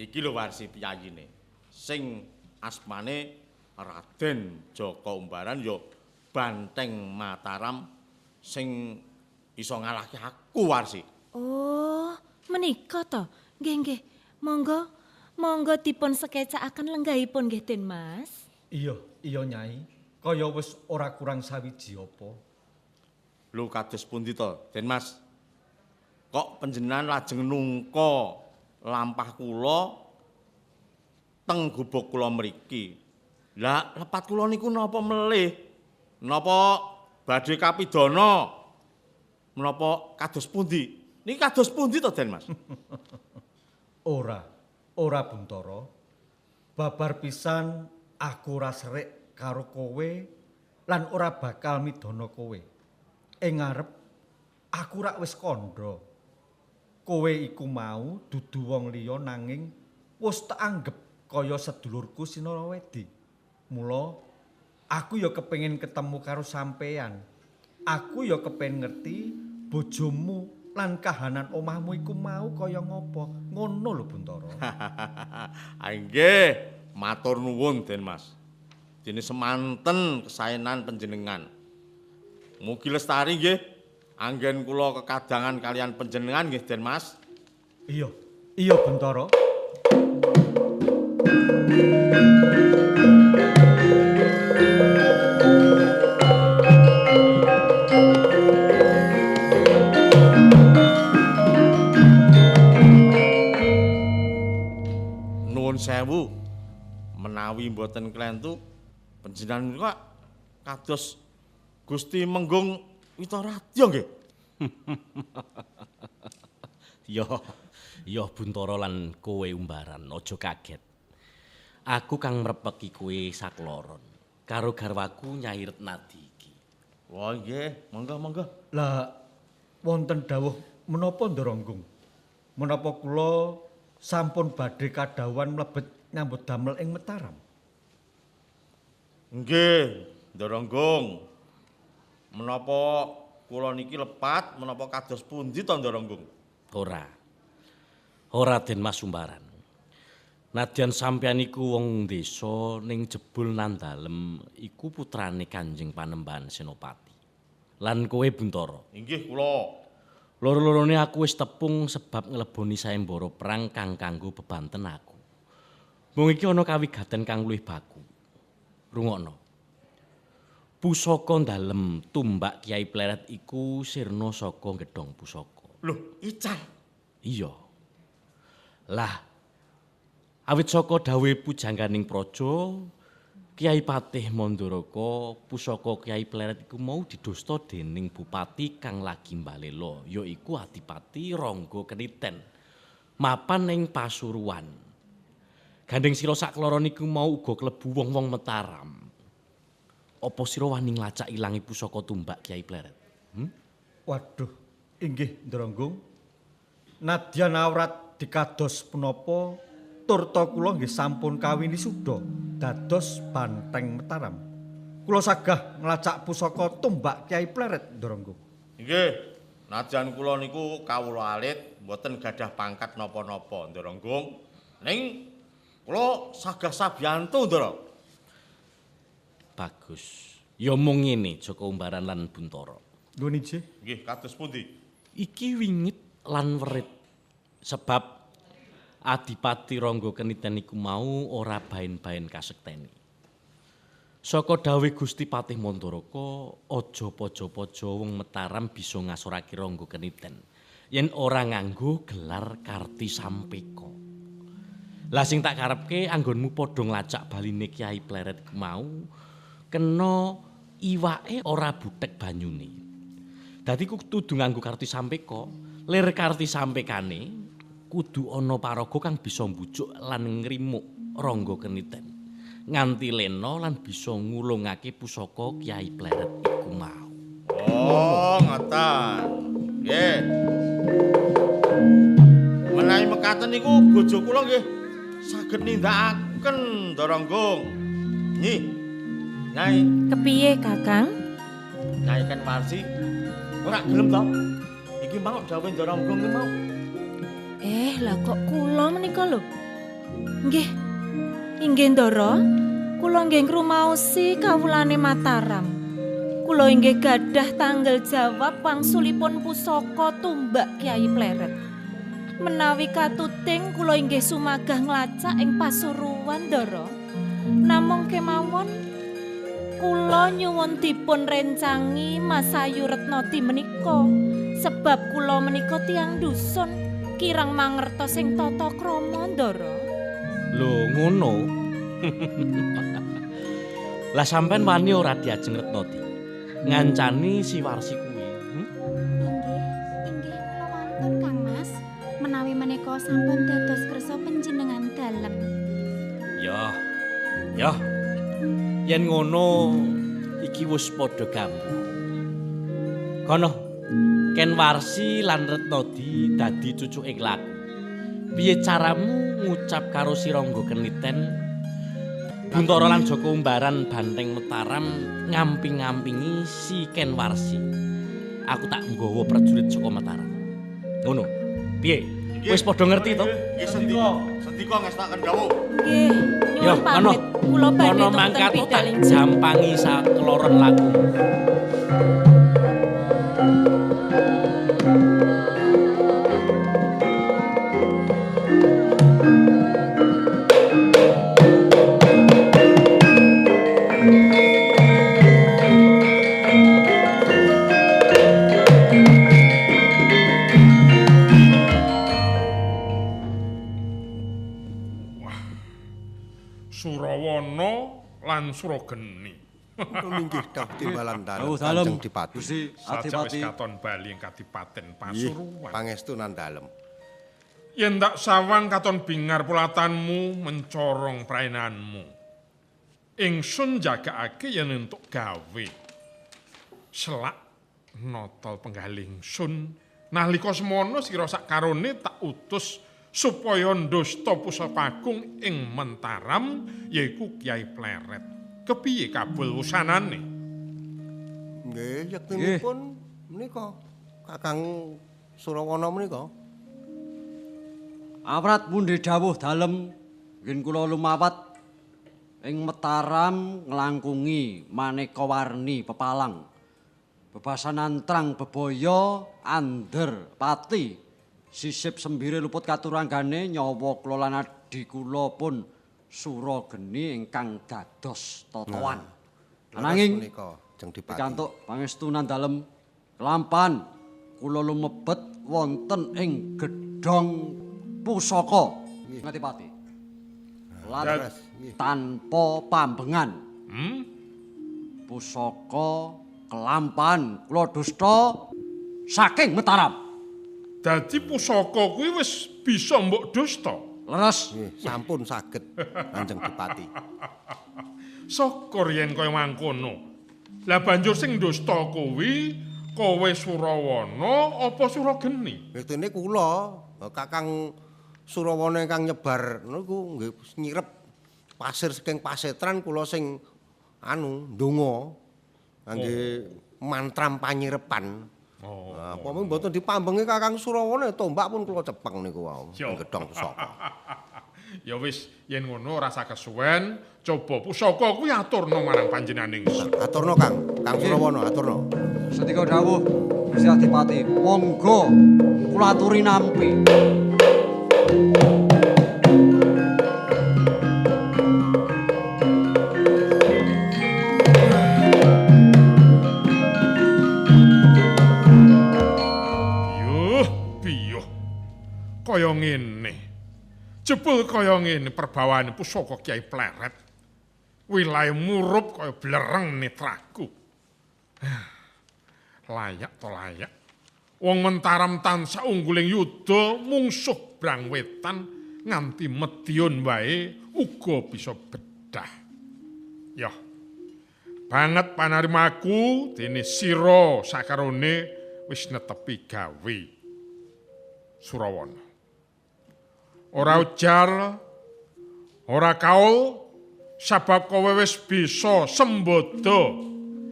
Iki lho Warsi piyayine. Sing asmane Raden Jaka Umbaran ya Banteng Mataram sing iso ngalahke aku Warsi. Oh, menika to. Nggih nggih. Monggo, monggo dipun sekecakaken lenggahipun nggih Den Mas. Iya, iya Nyai. Kaya wis ora kurang sawiji apa. Lho kados pundi to, Den Mas? Kok panjenengan lajeng nungka lampah kula teng gubuk kula mriki. Lah lepat kula niku napa melih? Napa badhe kapidana? Menapa kados pundi? Niki kados pundi to, Den Mas? Ora, ora Buntara. Babar pisan aku ora serik karo kowe lan ora bakal midana kowe. Ing ngarep aku rak wis kandha. Kowe iku mau dudu wong liya nanging wis tak anggep kaya sedulurku Sinarawedi. Mula aku ya kepengin ketemu karo sampeyan. Aku ya kepengin ngerti bojomu lan kahanan omahmu iku mau kaya ngopo. Ngono lho Buntara. Nggih, matur nuwun Den Mas. Dene semanten kesaenan panjenengan. Mugi lestari nggih anggen kula kekadangan kalian panjenengan nggih Den Mas. Iya, iya Buntara. Nuwun sewu menawi mboten klentu panjenengan menika kados Gusti Menggung Witoradya nggih. Yo, yo Buntara lan kowe Umbaran aja kaget. Aku kang mrepeki kowe sakloron karo garwaku Nyai Retnadi iki. Wah nggih, monggo monggo. Lah wonten dawuh menapa Ndoronggung? Menapa kula sampun badhe kadhawuhan mlebet nyambut damel ing Mataram? Nggih, Ndoronggung. Menapa kula niki lepat menapa kados pundi to Ndoronggung? Ora. Ora Den Mas Umbaran. Nadyan sampeyan iku wong desa ning jebul nang dalem iku putrane Kanjeng Panembahan Senopati. Lan kowe Buntara. Inggih kula. Loro-lorone aku wis tepung sebab ngleboni sayembara perang kang kanggo bebanten aku. Mung iki ana kawigaten kang luwih baku. Rungokno. Pusaka dalem tumbak Kyai Pleret iku sirna saka gedhong pusaka. Loh, ical. Iya. Lah, awit saka dawuhe pujangganing praja, Kyai Patih Mandaraka pusaka Kyai Pleret iku mau didusta dening bupati kang lagi mbalela, yaiku Adipati Rangga Keniten. Mapan ing Pasuruan. Gandeng sira sakloron iku mau uga klebu wong-wong Mataram. Apa sira wani nglacak ilangi pusaka tumbak Kyai Pleret? Waduh, inggih Ndoronggung. Nadyan awrat dikados punapa turta kula nggih sampun kawini suda dados banteng Mataram. Kula sagah nglacak pusaka tumbak Kyai Pleret Ndoronggung. Nggih, nadyan kula niku kawula alit mboten gadah pangkat napa-napa Ndoronggung. Ning kula sagah sabiyantu Ndara. Bagus. Ya mung ngene Jaka Umbaran lan Buntara. Nuwun inggih. Nggih, kados pundi? Iki wingit lan werit. Sebab Adipati Rangga Keniten iku mau ora baen-baen kasekteni. Saka dawuhe Gusti Patih Mandaraka, aja paja-paja wong Mataram bisa ngasorake Rangga Keniten yen ora nganggo gelar Karti Sampeka. Lah sing tak karepke anggonmu padha nglacak baline Kyai Pleret iku mau kena iwake ora butek banyune. Dadi kudu nganggo Karti Sampeka, lir Karti Sampekane kudu ana paraga kang bisa mbujuk lan ngrimuk Rangga Keniten nganti lena lan bisa ngulungake pusaka Kyai Pleret iku mau. Oh, ngoten. Nggih. Menawi mekaten niku bojo kula nggih saged nindakaken Ndoronggung. Nyi. Nyai. Kepiye, Kakang? Nyai kan Warsi ora gelem to? Iki mau dawuhe Ndoronggung iki mau. Lah kok kula menika lho. Nggih. Inggih Ndara, kula nggih ngrumaosi kawulane Mataram. Kula inggih gadah tanggel jawab wangsulipun pusaka tumbak Kyai Pleret. Menawi katuting kula inggih sumagah nglacak ing Pasuruan Ndara. Namung kemawon kula nyuwun dipun rencangi Masayu Retnadi menika, sebab kula menika tiyang dusun kirang mangertos sing tata krama Ndara. Lho, ngono. Lah sampean wani ora diajeng Retnadi ngancani si Warsi kuwi? Inggih, kula wantun Kang Mas, menawi menika sampun dados kersa panjenengan dalem. Ya. Ya. Yen ngono iki wis padha gambuh. Kono Ken Warsi lan Retnadi dadi cucuking laku. Piye caramu ngucap karo si Rangga Keniten? Buntara lan Jaka Umbaran banteng Mataram ngamping-ngampingi si Ken Warsi. Aku tak nggawa prajurit saka Mataram. Ngono. Piye? Wis padha ngerti to? Nggih, sendika. Sendika ngestakaken dawuh. Nggih, nyuwun pamit. Kula badhe mangkat tak jampangi sakloron laku. Surageni. Minggih dawuh timbalan dalem Kanjeng Dipati. Gusti Adipati katon bali ing Kadipaten Pasuruan. Pangestu nan dalem. Yen tak sawang katon bingar pulatanmu mencorong praenanmu. Ingsun jagakake yen entuk gawe. Selak notol penggalih ingsun nalika semono sira sakarone tak utus supaya ndasta pusaka agung ing Mentaram yaiku Kyai Pleret. Kepiye kabul wusanane? Nggih, yektinipun menika Kakang Surawana menika. Awrat mundhe dawuh dalem nggih kula lumawat ing Mataram nglangkungi maneka warni pepalang. Bebasan antrang bebaya ander pati. Sisip sembire luput katuranggane nyawa kula lan adhi kula pun Surageni ingkang dados totoan. Ananging menika Jeng Dipati pikantuk pangestunan dalem kelampan kula lumebet wonten ing gedhong pusaka Ngatipati. Lan tanpa pambengan. Pusaka kelampan kula dusta saking Mataram. Dadi pusaka kuwi wis bisa mbok dusta. Leres. Nggih, sampun saged Kanjeng Dipati. Syukur yen kaya mangkono. Lah banjur sing dusta kuwi kowe Surawana apa Surageni? Wektene kula, Kakang Surawana ingkang nyebar niku nggih nyirep pasir saking pasetran kula sing anu ndonga ngangge mantram panyirepan. Oh. Apa mboten dipambengi Kakang Surawana tombak pun kula cepeng niku wau gedhong pusaka. Ya wis yen ngono rasa kesuwen, coba pusaka kuwi aturna marang panjenengan ingsun. Aturna Kang, Kang Surawana aturna. Sendika dawuh Gusti Adipati, monggo kula aturi nampi. Kaya ngene. Jebul kaya ngene perbawane pusaka Kyai Pleret. Wilahe murup kaya blereng netraku. Layak to layak. Wong Mentaram tansah ungguling yuda mungsuh Brang Wetan nganti Medion wae uga bisa bedah. Yah. Banget panarimaku dene sira sakarone wis netepi gawe. Surawana. Ora ujar, ora kaul, sabab kowe wis bisa sembodo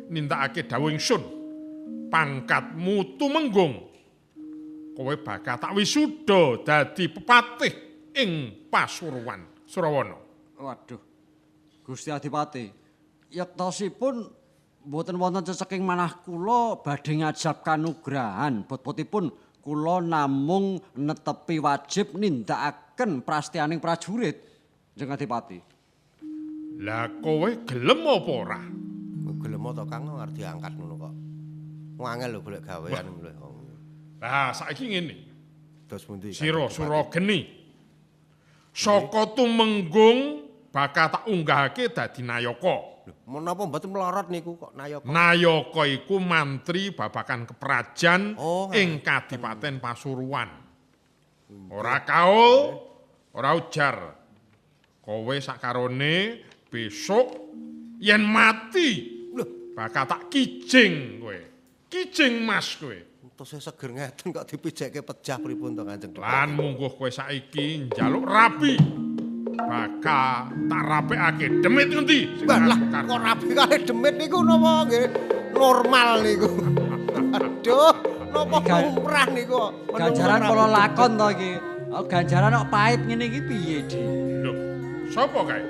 nindakake dawuh ingsun. Pangkatmu tumenggung. Kowe bakal tak wisuda dadi pepatih ing Pasuruan, Surawana. Waduh. Gusti Adipati, yektosipun mboten wonten ceceking manah kula badhe ngajab kanugrahan bot-botipun kula namung netepi wajib nindakaken prastianing prajurit, Jeng Adipati. Lah kowe gelem apa ora? Gelem to Kang, arep diangkat ngono kok. Wong angel lho golek gawean lho. Lah saiki ngene. Dos pundi? Sira Surageni. Saka Tumenggung bakal tak unggahake dadi nayaka. Menapa mboten melorot niku kok nayaka? Nayaka iku mantri babagan keprajan ing Kadipaten Pasuruan. Ora kaul, ora ujar. Kowe sakarone besok yen mati bakal tak kijing kowe. Kijing mas kowe. Entose seger ngeten kok dipijekke pejah pripun to Kanjeng Dipati? Lan mungguh kowe saiki njaluk rabi. Bakal tak rapekake demit ngendi? Lah kok rabi kalih demit niku napa nggih normal niku. Aduh, napa lumrah niku. Ganjaran kula lakon to iki. Oh, ganjaran kok pahit ngene iki piye, Dik? Lho, sapa kae?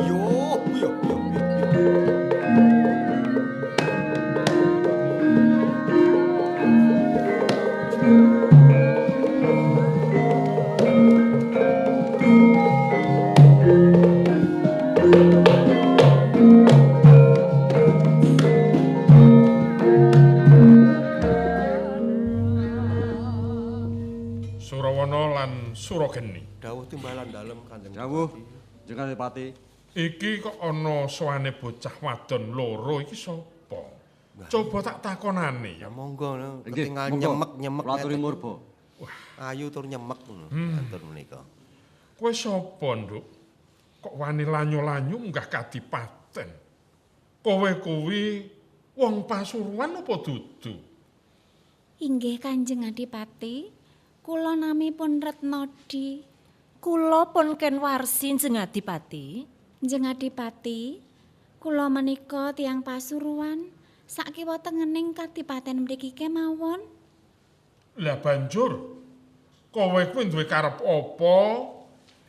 Yo, yo, yo. Surageni. Dawuh timbalan dalem Kanjeng. Dawuh Jeneng Adipati. Iki kok ana sowane bocah wadon loro iki sapa? Coba tak takonane ya. Monggo ketinggal nyemek-nyemek. Kula aturi murba. Wah, ayu tur nyemek atur menika. Kowe sapa, Nduk? Kok wani lanyu-lanyu munggah kadipaten? Kowe kuwi wong Pasuruan apa dudu? Inggih Kanjeng Adipati. Kula namipun Retnadi. Kula pun ken warsi Njeng Adipati. Njeng Adipati, kula menika tiyang Pasuruan, sakiwa tengening kadipaten mriki kemawon. Lah banjur, kowe kuwi duwe karep apa?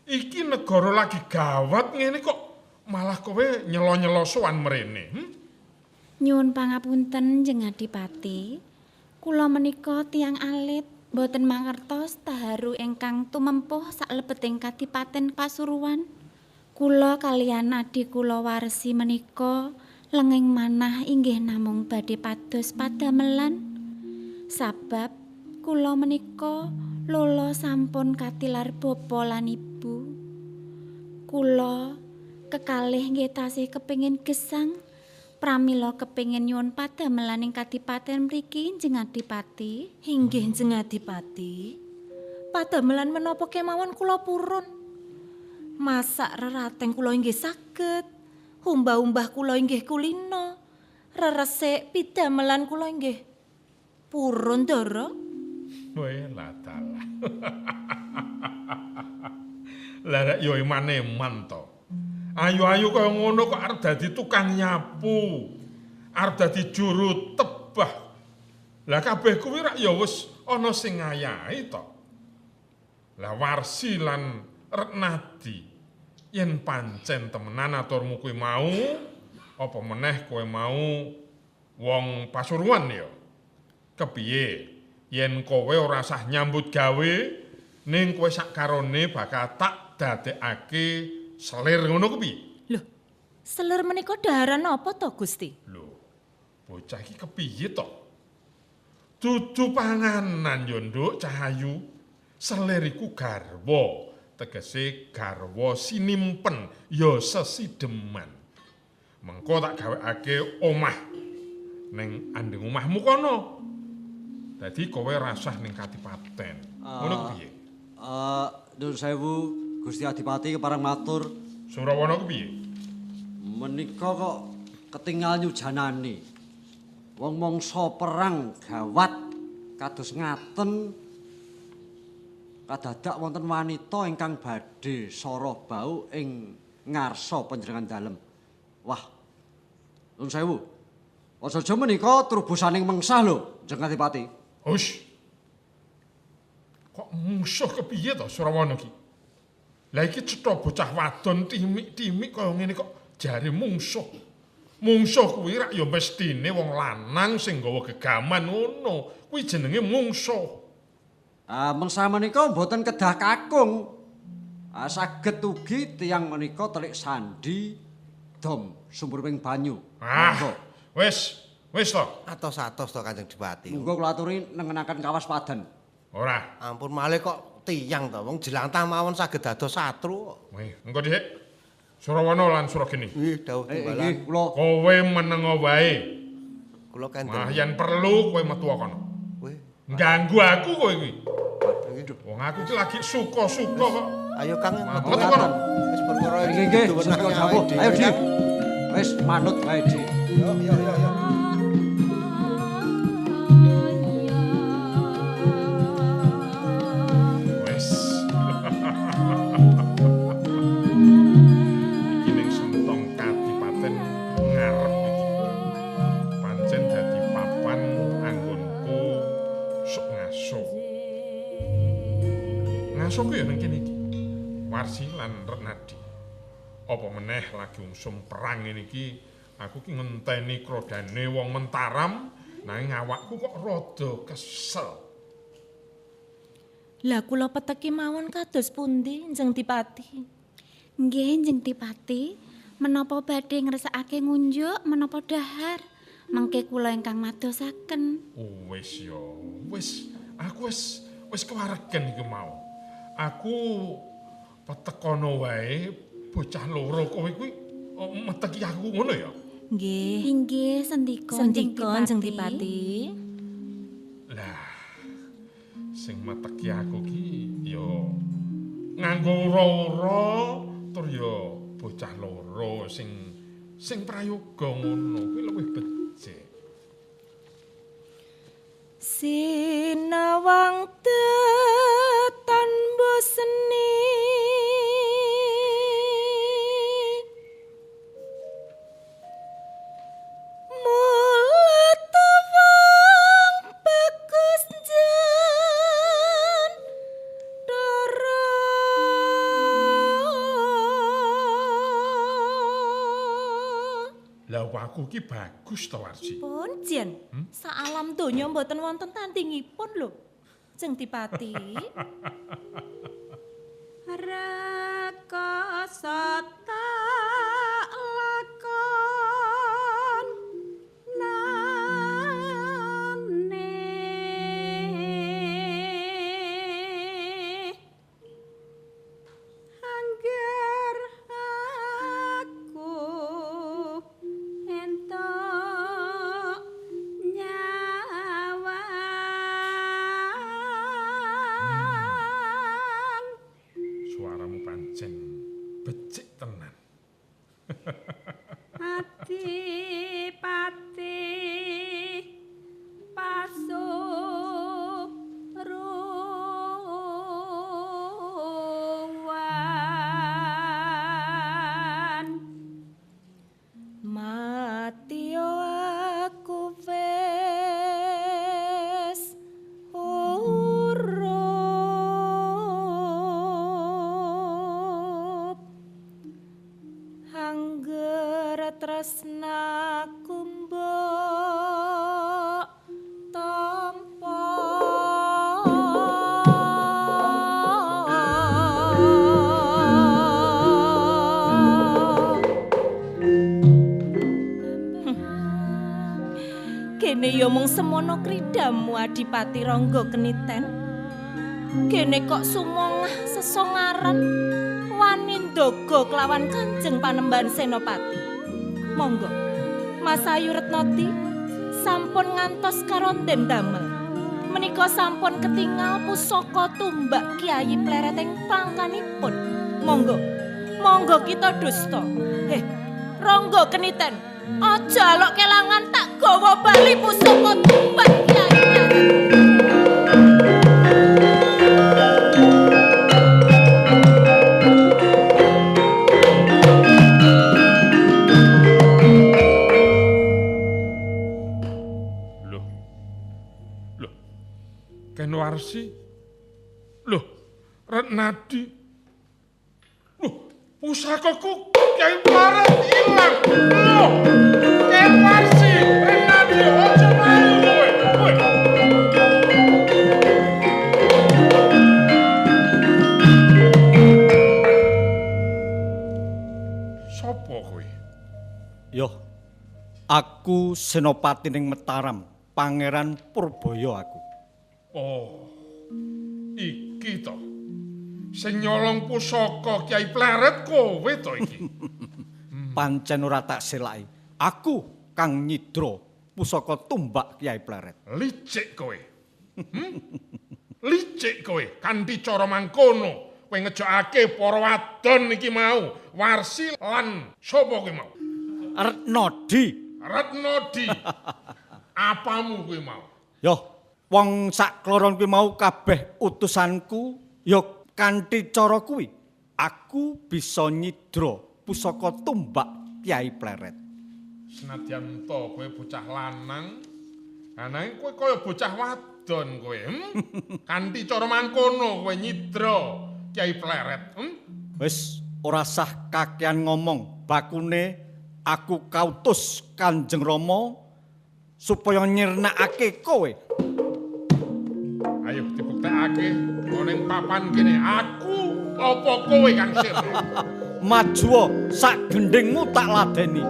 Iki negara lagi gawat ngene kok malah kowe nyelo-nyelo sowan mrene. Nyuwun pangapunten Njeng Adipati. Kula menika tiyang alit. Mboten mangertos taharu ingkang tumempuh saklebeting kadipaten Pasuruan. Kula kaliyan adi kula Warsi menika lenging manah inggih namung badhe pados padamelan. Sabab kula menika lola sampun katilar bapa lan ibu. Kula kekalih nggih tasih kepengin gesang. Pramila kepengin nyuwun padamelan ing kadipaten mriki Njeng Adipati. Inggih Njeng Adipati. Padamelan menapa kemawon kula purun. Masak rerateng kula inggih saged. Umbah-umbah kula inggih kulina. Reresik pidamelan kula inggih purun, Ndara. Weh, lah dalah. Lah rek yo eman-eman to. Ayu-ayu kaya ngono kok arep dadi tukang nyapu. Arep dadi juru tebah. Lah kabeh kuwi rak ya wis ana sing ngayahi to. Lah Warsi lan Retnadi yen pancen temenan aturmu kuwi mau, apa meneh kowe mau wong Pasuruan ya. Kepiye yen kowe ora sah nyambut gawe ning kowe sakarone bakal tak dadekake selir ngono ku piye? Lho, selir menika daharan apa to, Gusti? Lho, bocah iki kepiye to? Dudu panganan yo, Nduk Cahayu. Selir iku garwa, tegese garwa sinimpen ya sesideman. Mengko tak gawekake omah ning andeng omahmu kono. Dadi kowe rasah ning kadipaten. Ngono ku piye? Nuwun sewu Gusti Adipati kepareng matur. Surawana ku piye? Menika kok ketingal nyujanane. Wong mangsa perang gawat kados ngaten kadadak wonten wanita ingkang badhe sara bau ing ngarsa panjenengan dalem. Wah. Nuwun sewu. Aja-aja menika trubusaning mengsah lho, Njeng Adipati. Hush. Kok musuh kepiye to Surawana ki? Lah iki cetha bocah wadon timik-timik kaya ngene kok jare mungsuh. Mungsuh kuwi rak ya mestine wong lanang sing nggawa gegaman ngono. Kuwi jenenge mungsuh. Ah, mengsah menika mboten kedah kakung. Ah, saged ugi tiyang menika telik sandi dom sumurwing banyu. Ah, wis, wis to. Atos-atos to Kanjeng Dipati. Monggo kula aturi nengenaken kawaspadan. Ora. Ampun malih kok tiyang to, wong jelantah mawon saged dados satru kok. Weh, engko Dik. Surawana lan Surageni. Nggih, dawuh timbalan. Nggih, kula. Kowe menengo wae. Kula kendel. Mah yen perlu kowe metu kono. Weh, Ganggu aku kowe iki. Wong aku iki lagi suka-suka kok. Ayo Kang metu kono. Wis perkara Nggih, nggih, sendika dawuh. Ayo, Di. Wis manut wae, Di. Yo yo yo yo. Wis. Iki ning Sentong Kadipaten ngarep iki. Pancen dadi papan anggonku sok ngaso. Ngaso ku ya ning kene iki. Warsi lan Retnadi. Apa meneh lagi ungsum perang ngene iki, aku ki ngenteni krodane wong Mentaram, nanging awakku kok rada kesel. Lah kula peteki mawon kados pundi Njeng Dipati? Nggih, Njeng Dipati, menapa badhe ngersakake ngunjuk menapa dahar? Mengke kula ingkang madosaken. Wis ya, wis aku wis wis kewaregen iku mau. Aku petekono wae bocah loro kowe kuwi meteki aku ngono ya. Nggih. Inggih, sendika Sendika Njeng Dipati. Lah sing meteki aku ki ya nganggo ura-ura tur ya bocah loro sing sing prayoga ngono kuwi luwih becik. Sinawang tetan boseni mulatawang bagus jen dara. Lah aku ki bagus to Warsi. Pun jen, saalam donya mboten wonten tandingipun lho. Jeng Dipati. Rekasa tak lakon nane angger aku entuk nyawang. Suaramu pancen becik tenan. Adipati Pasuruan Mati aku wis urup angger tresnaku mbok tampa. Kene ya mung semono kridamu Adipati Rangga Keniten. Kene kok sumongah sesongaran wani ndaga kelawan Kanjeng Panembahan Senopati. Monggo, Mas Ayu Retnati sampun ngantos karonden damel. Menika sampun ketingal pusaka tumbak Kyai Pleret ing plangkanipun. Monggo, monggo kita dusta. Heh, Rangga Keniten, aja alok kelangan tak gawa bali pusaka tumbak Kyai Pleret. Loh. Loh. Ken Warsi. Loh, Retnadi. Loh, pusakaku Kyai Pleret ilang. Loh, Ken Warsi, Retnadi, aja mlayu kowe. Kowe. Sopo kowe? Yo, aku Senopati ning Mataram, Pangeran Purbaya aku. Oh. Iki to. Sing nyolong pusaka Kyai Pleret kowe to iki. Pancen ora tak selaki. Aku kang nyidra pusaka tumbak Kyai Pleret. Licik kowe. Licik kowe kanthi cara mangkono. Kowe ngejokake para wadon iki mau, Warsi lan sapa kowe mau? Retnadi. Retnadi. Apamu kowe mau? Yo, wong sak kloron kuwi mau kabeh utusanku ya kanthi cara kuwi aku bisa nyidra pusaka tumbak Kyai Pleret. Senadyan to kowe bocah lanang, ananging kowe kaya bocah wadon kowe. Kanthi cara mangkono kowe nyidra Kyai Pleret. Wis ora sah kakean ngomong, bakune aku kautus Kanjeng Rama supaya nyirnakake kowe. Ayo dibuktekake ana ing papan kene. Aku apa kowe kang sirna? Majuwa sak gendhingmu tak ladeni.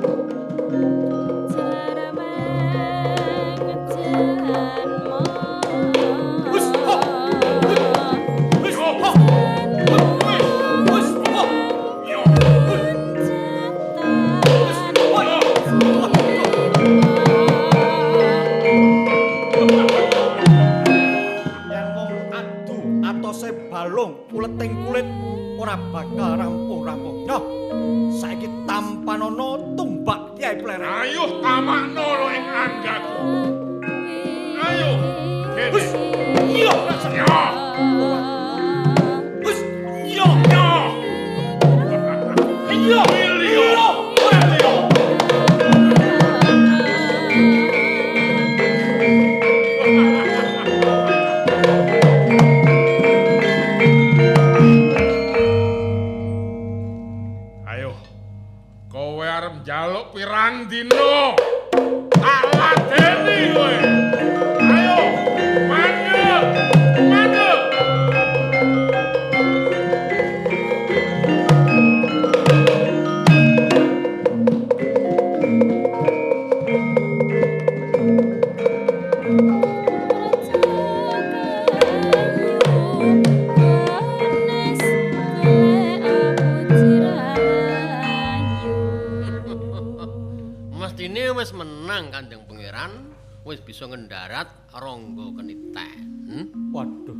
Kuleting kulit ora bakal rampung-rampung. Yo, saiki tampanono tumbak Kyai Pleret. Ayo tamakno ing anggaku. Ayo. Wis, yo, yo. Wis, yo, yo. Yo, yo. Jaluk pirang dina tak ladeni kowe. Ayo mandek, mandek. Wis menang Kanjeng Pangeran, wis bisa ngendarat Rangga Keniten. Waduh,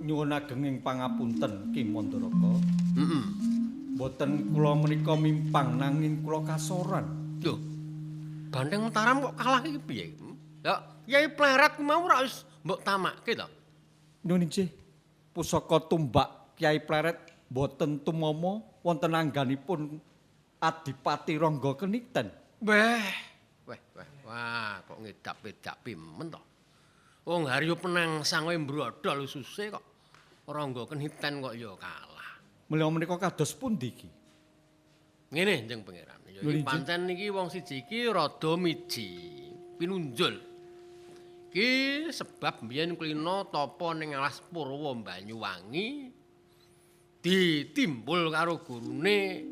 nyuwun agenging pangapunten Ki Mandaraka. Heeh. Mboten kula menika mimpang nanging kula kasoran. Lho. Banteng Mataram kok kalah iki piye? Lah, Kyai Pleret ku mau ora wis mbok tamakke to? Nyuwun inggih, pusaka tumbak Kyai Pleret mboten tumama wonten angganipun Adipati Rangga Keniten. Weh. Weh, weh, wah, kok ngedap-edapi men to. Wong Haryo penangsang kowe mbrodol ususe kok Rangga Keniten kok ya kalah. Menawa menika kados pundi iki? Ngene, Njeng Pangeran. Ya iki pancen iki wong siji iki rada miji, pinunjul. Iki sebab mbiyen kulino tapa ning alas Purwa Banyuwangi ditimbul karo gurune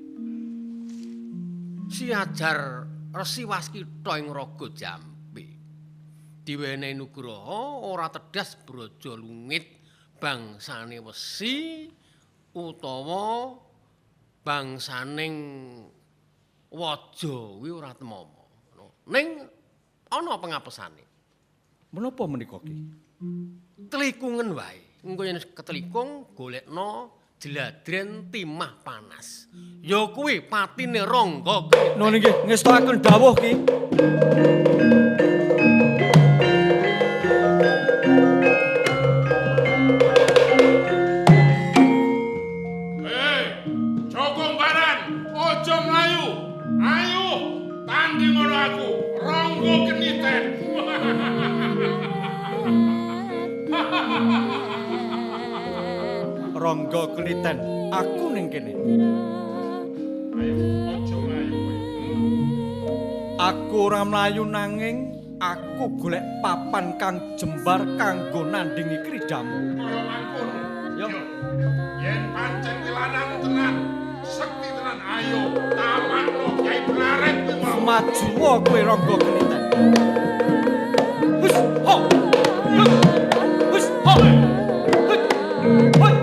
Si Ajar Resi Waskita ing Raga Jampi. Diwenehi nugraha ora tedas braja lungit bangsane wesi utawa bangsaning waja kuwi ora temama. Ning ana pengapesane. Menapa menika ki? Telikungan wae. Engko yen ketelikung golekno jladren timah panas. Ya kuwi patine Rangga Keniten. Nun inggih ngestokaken dawuh ki. Hei, Joko Mbaran, aja mlayu. Ayo, tanding ngono aku, Rangga Keniten. Rangga Keniten, aku ning kene. Ayo, aja mlayu kowe. Aku ora mlayu nanging aku golek papan kang jembar kanggo nandingi kridamu. Kaya mangkono. Yo. Yen pancen kuwi lanang tenan, sekti tenan, ayo tamakno Kyai Pleret kuwi mau. Majuwa kowe Rangga Keniten. Hus, ho. Hus, ho. Hut. Hut.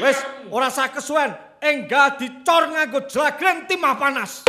Wis ora sah kesuwen, enggal dicor nganggo jlagren timah panas.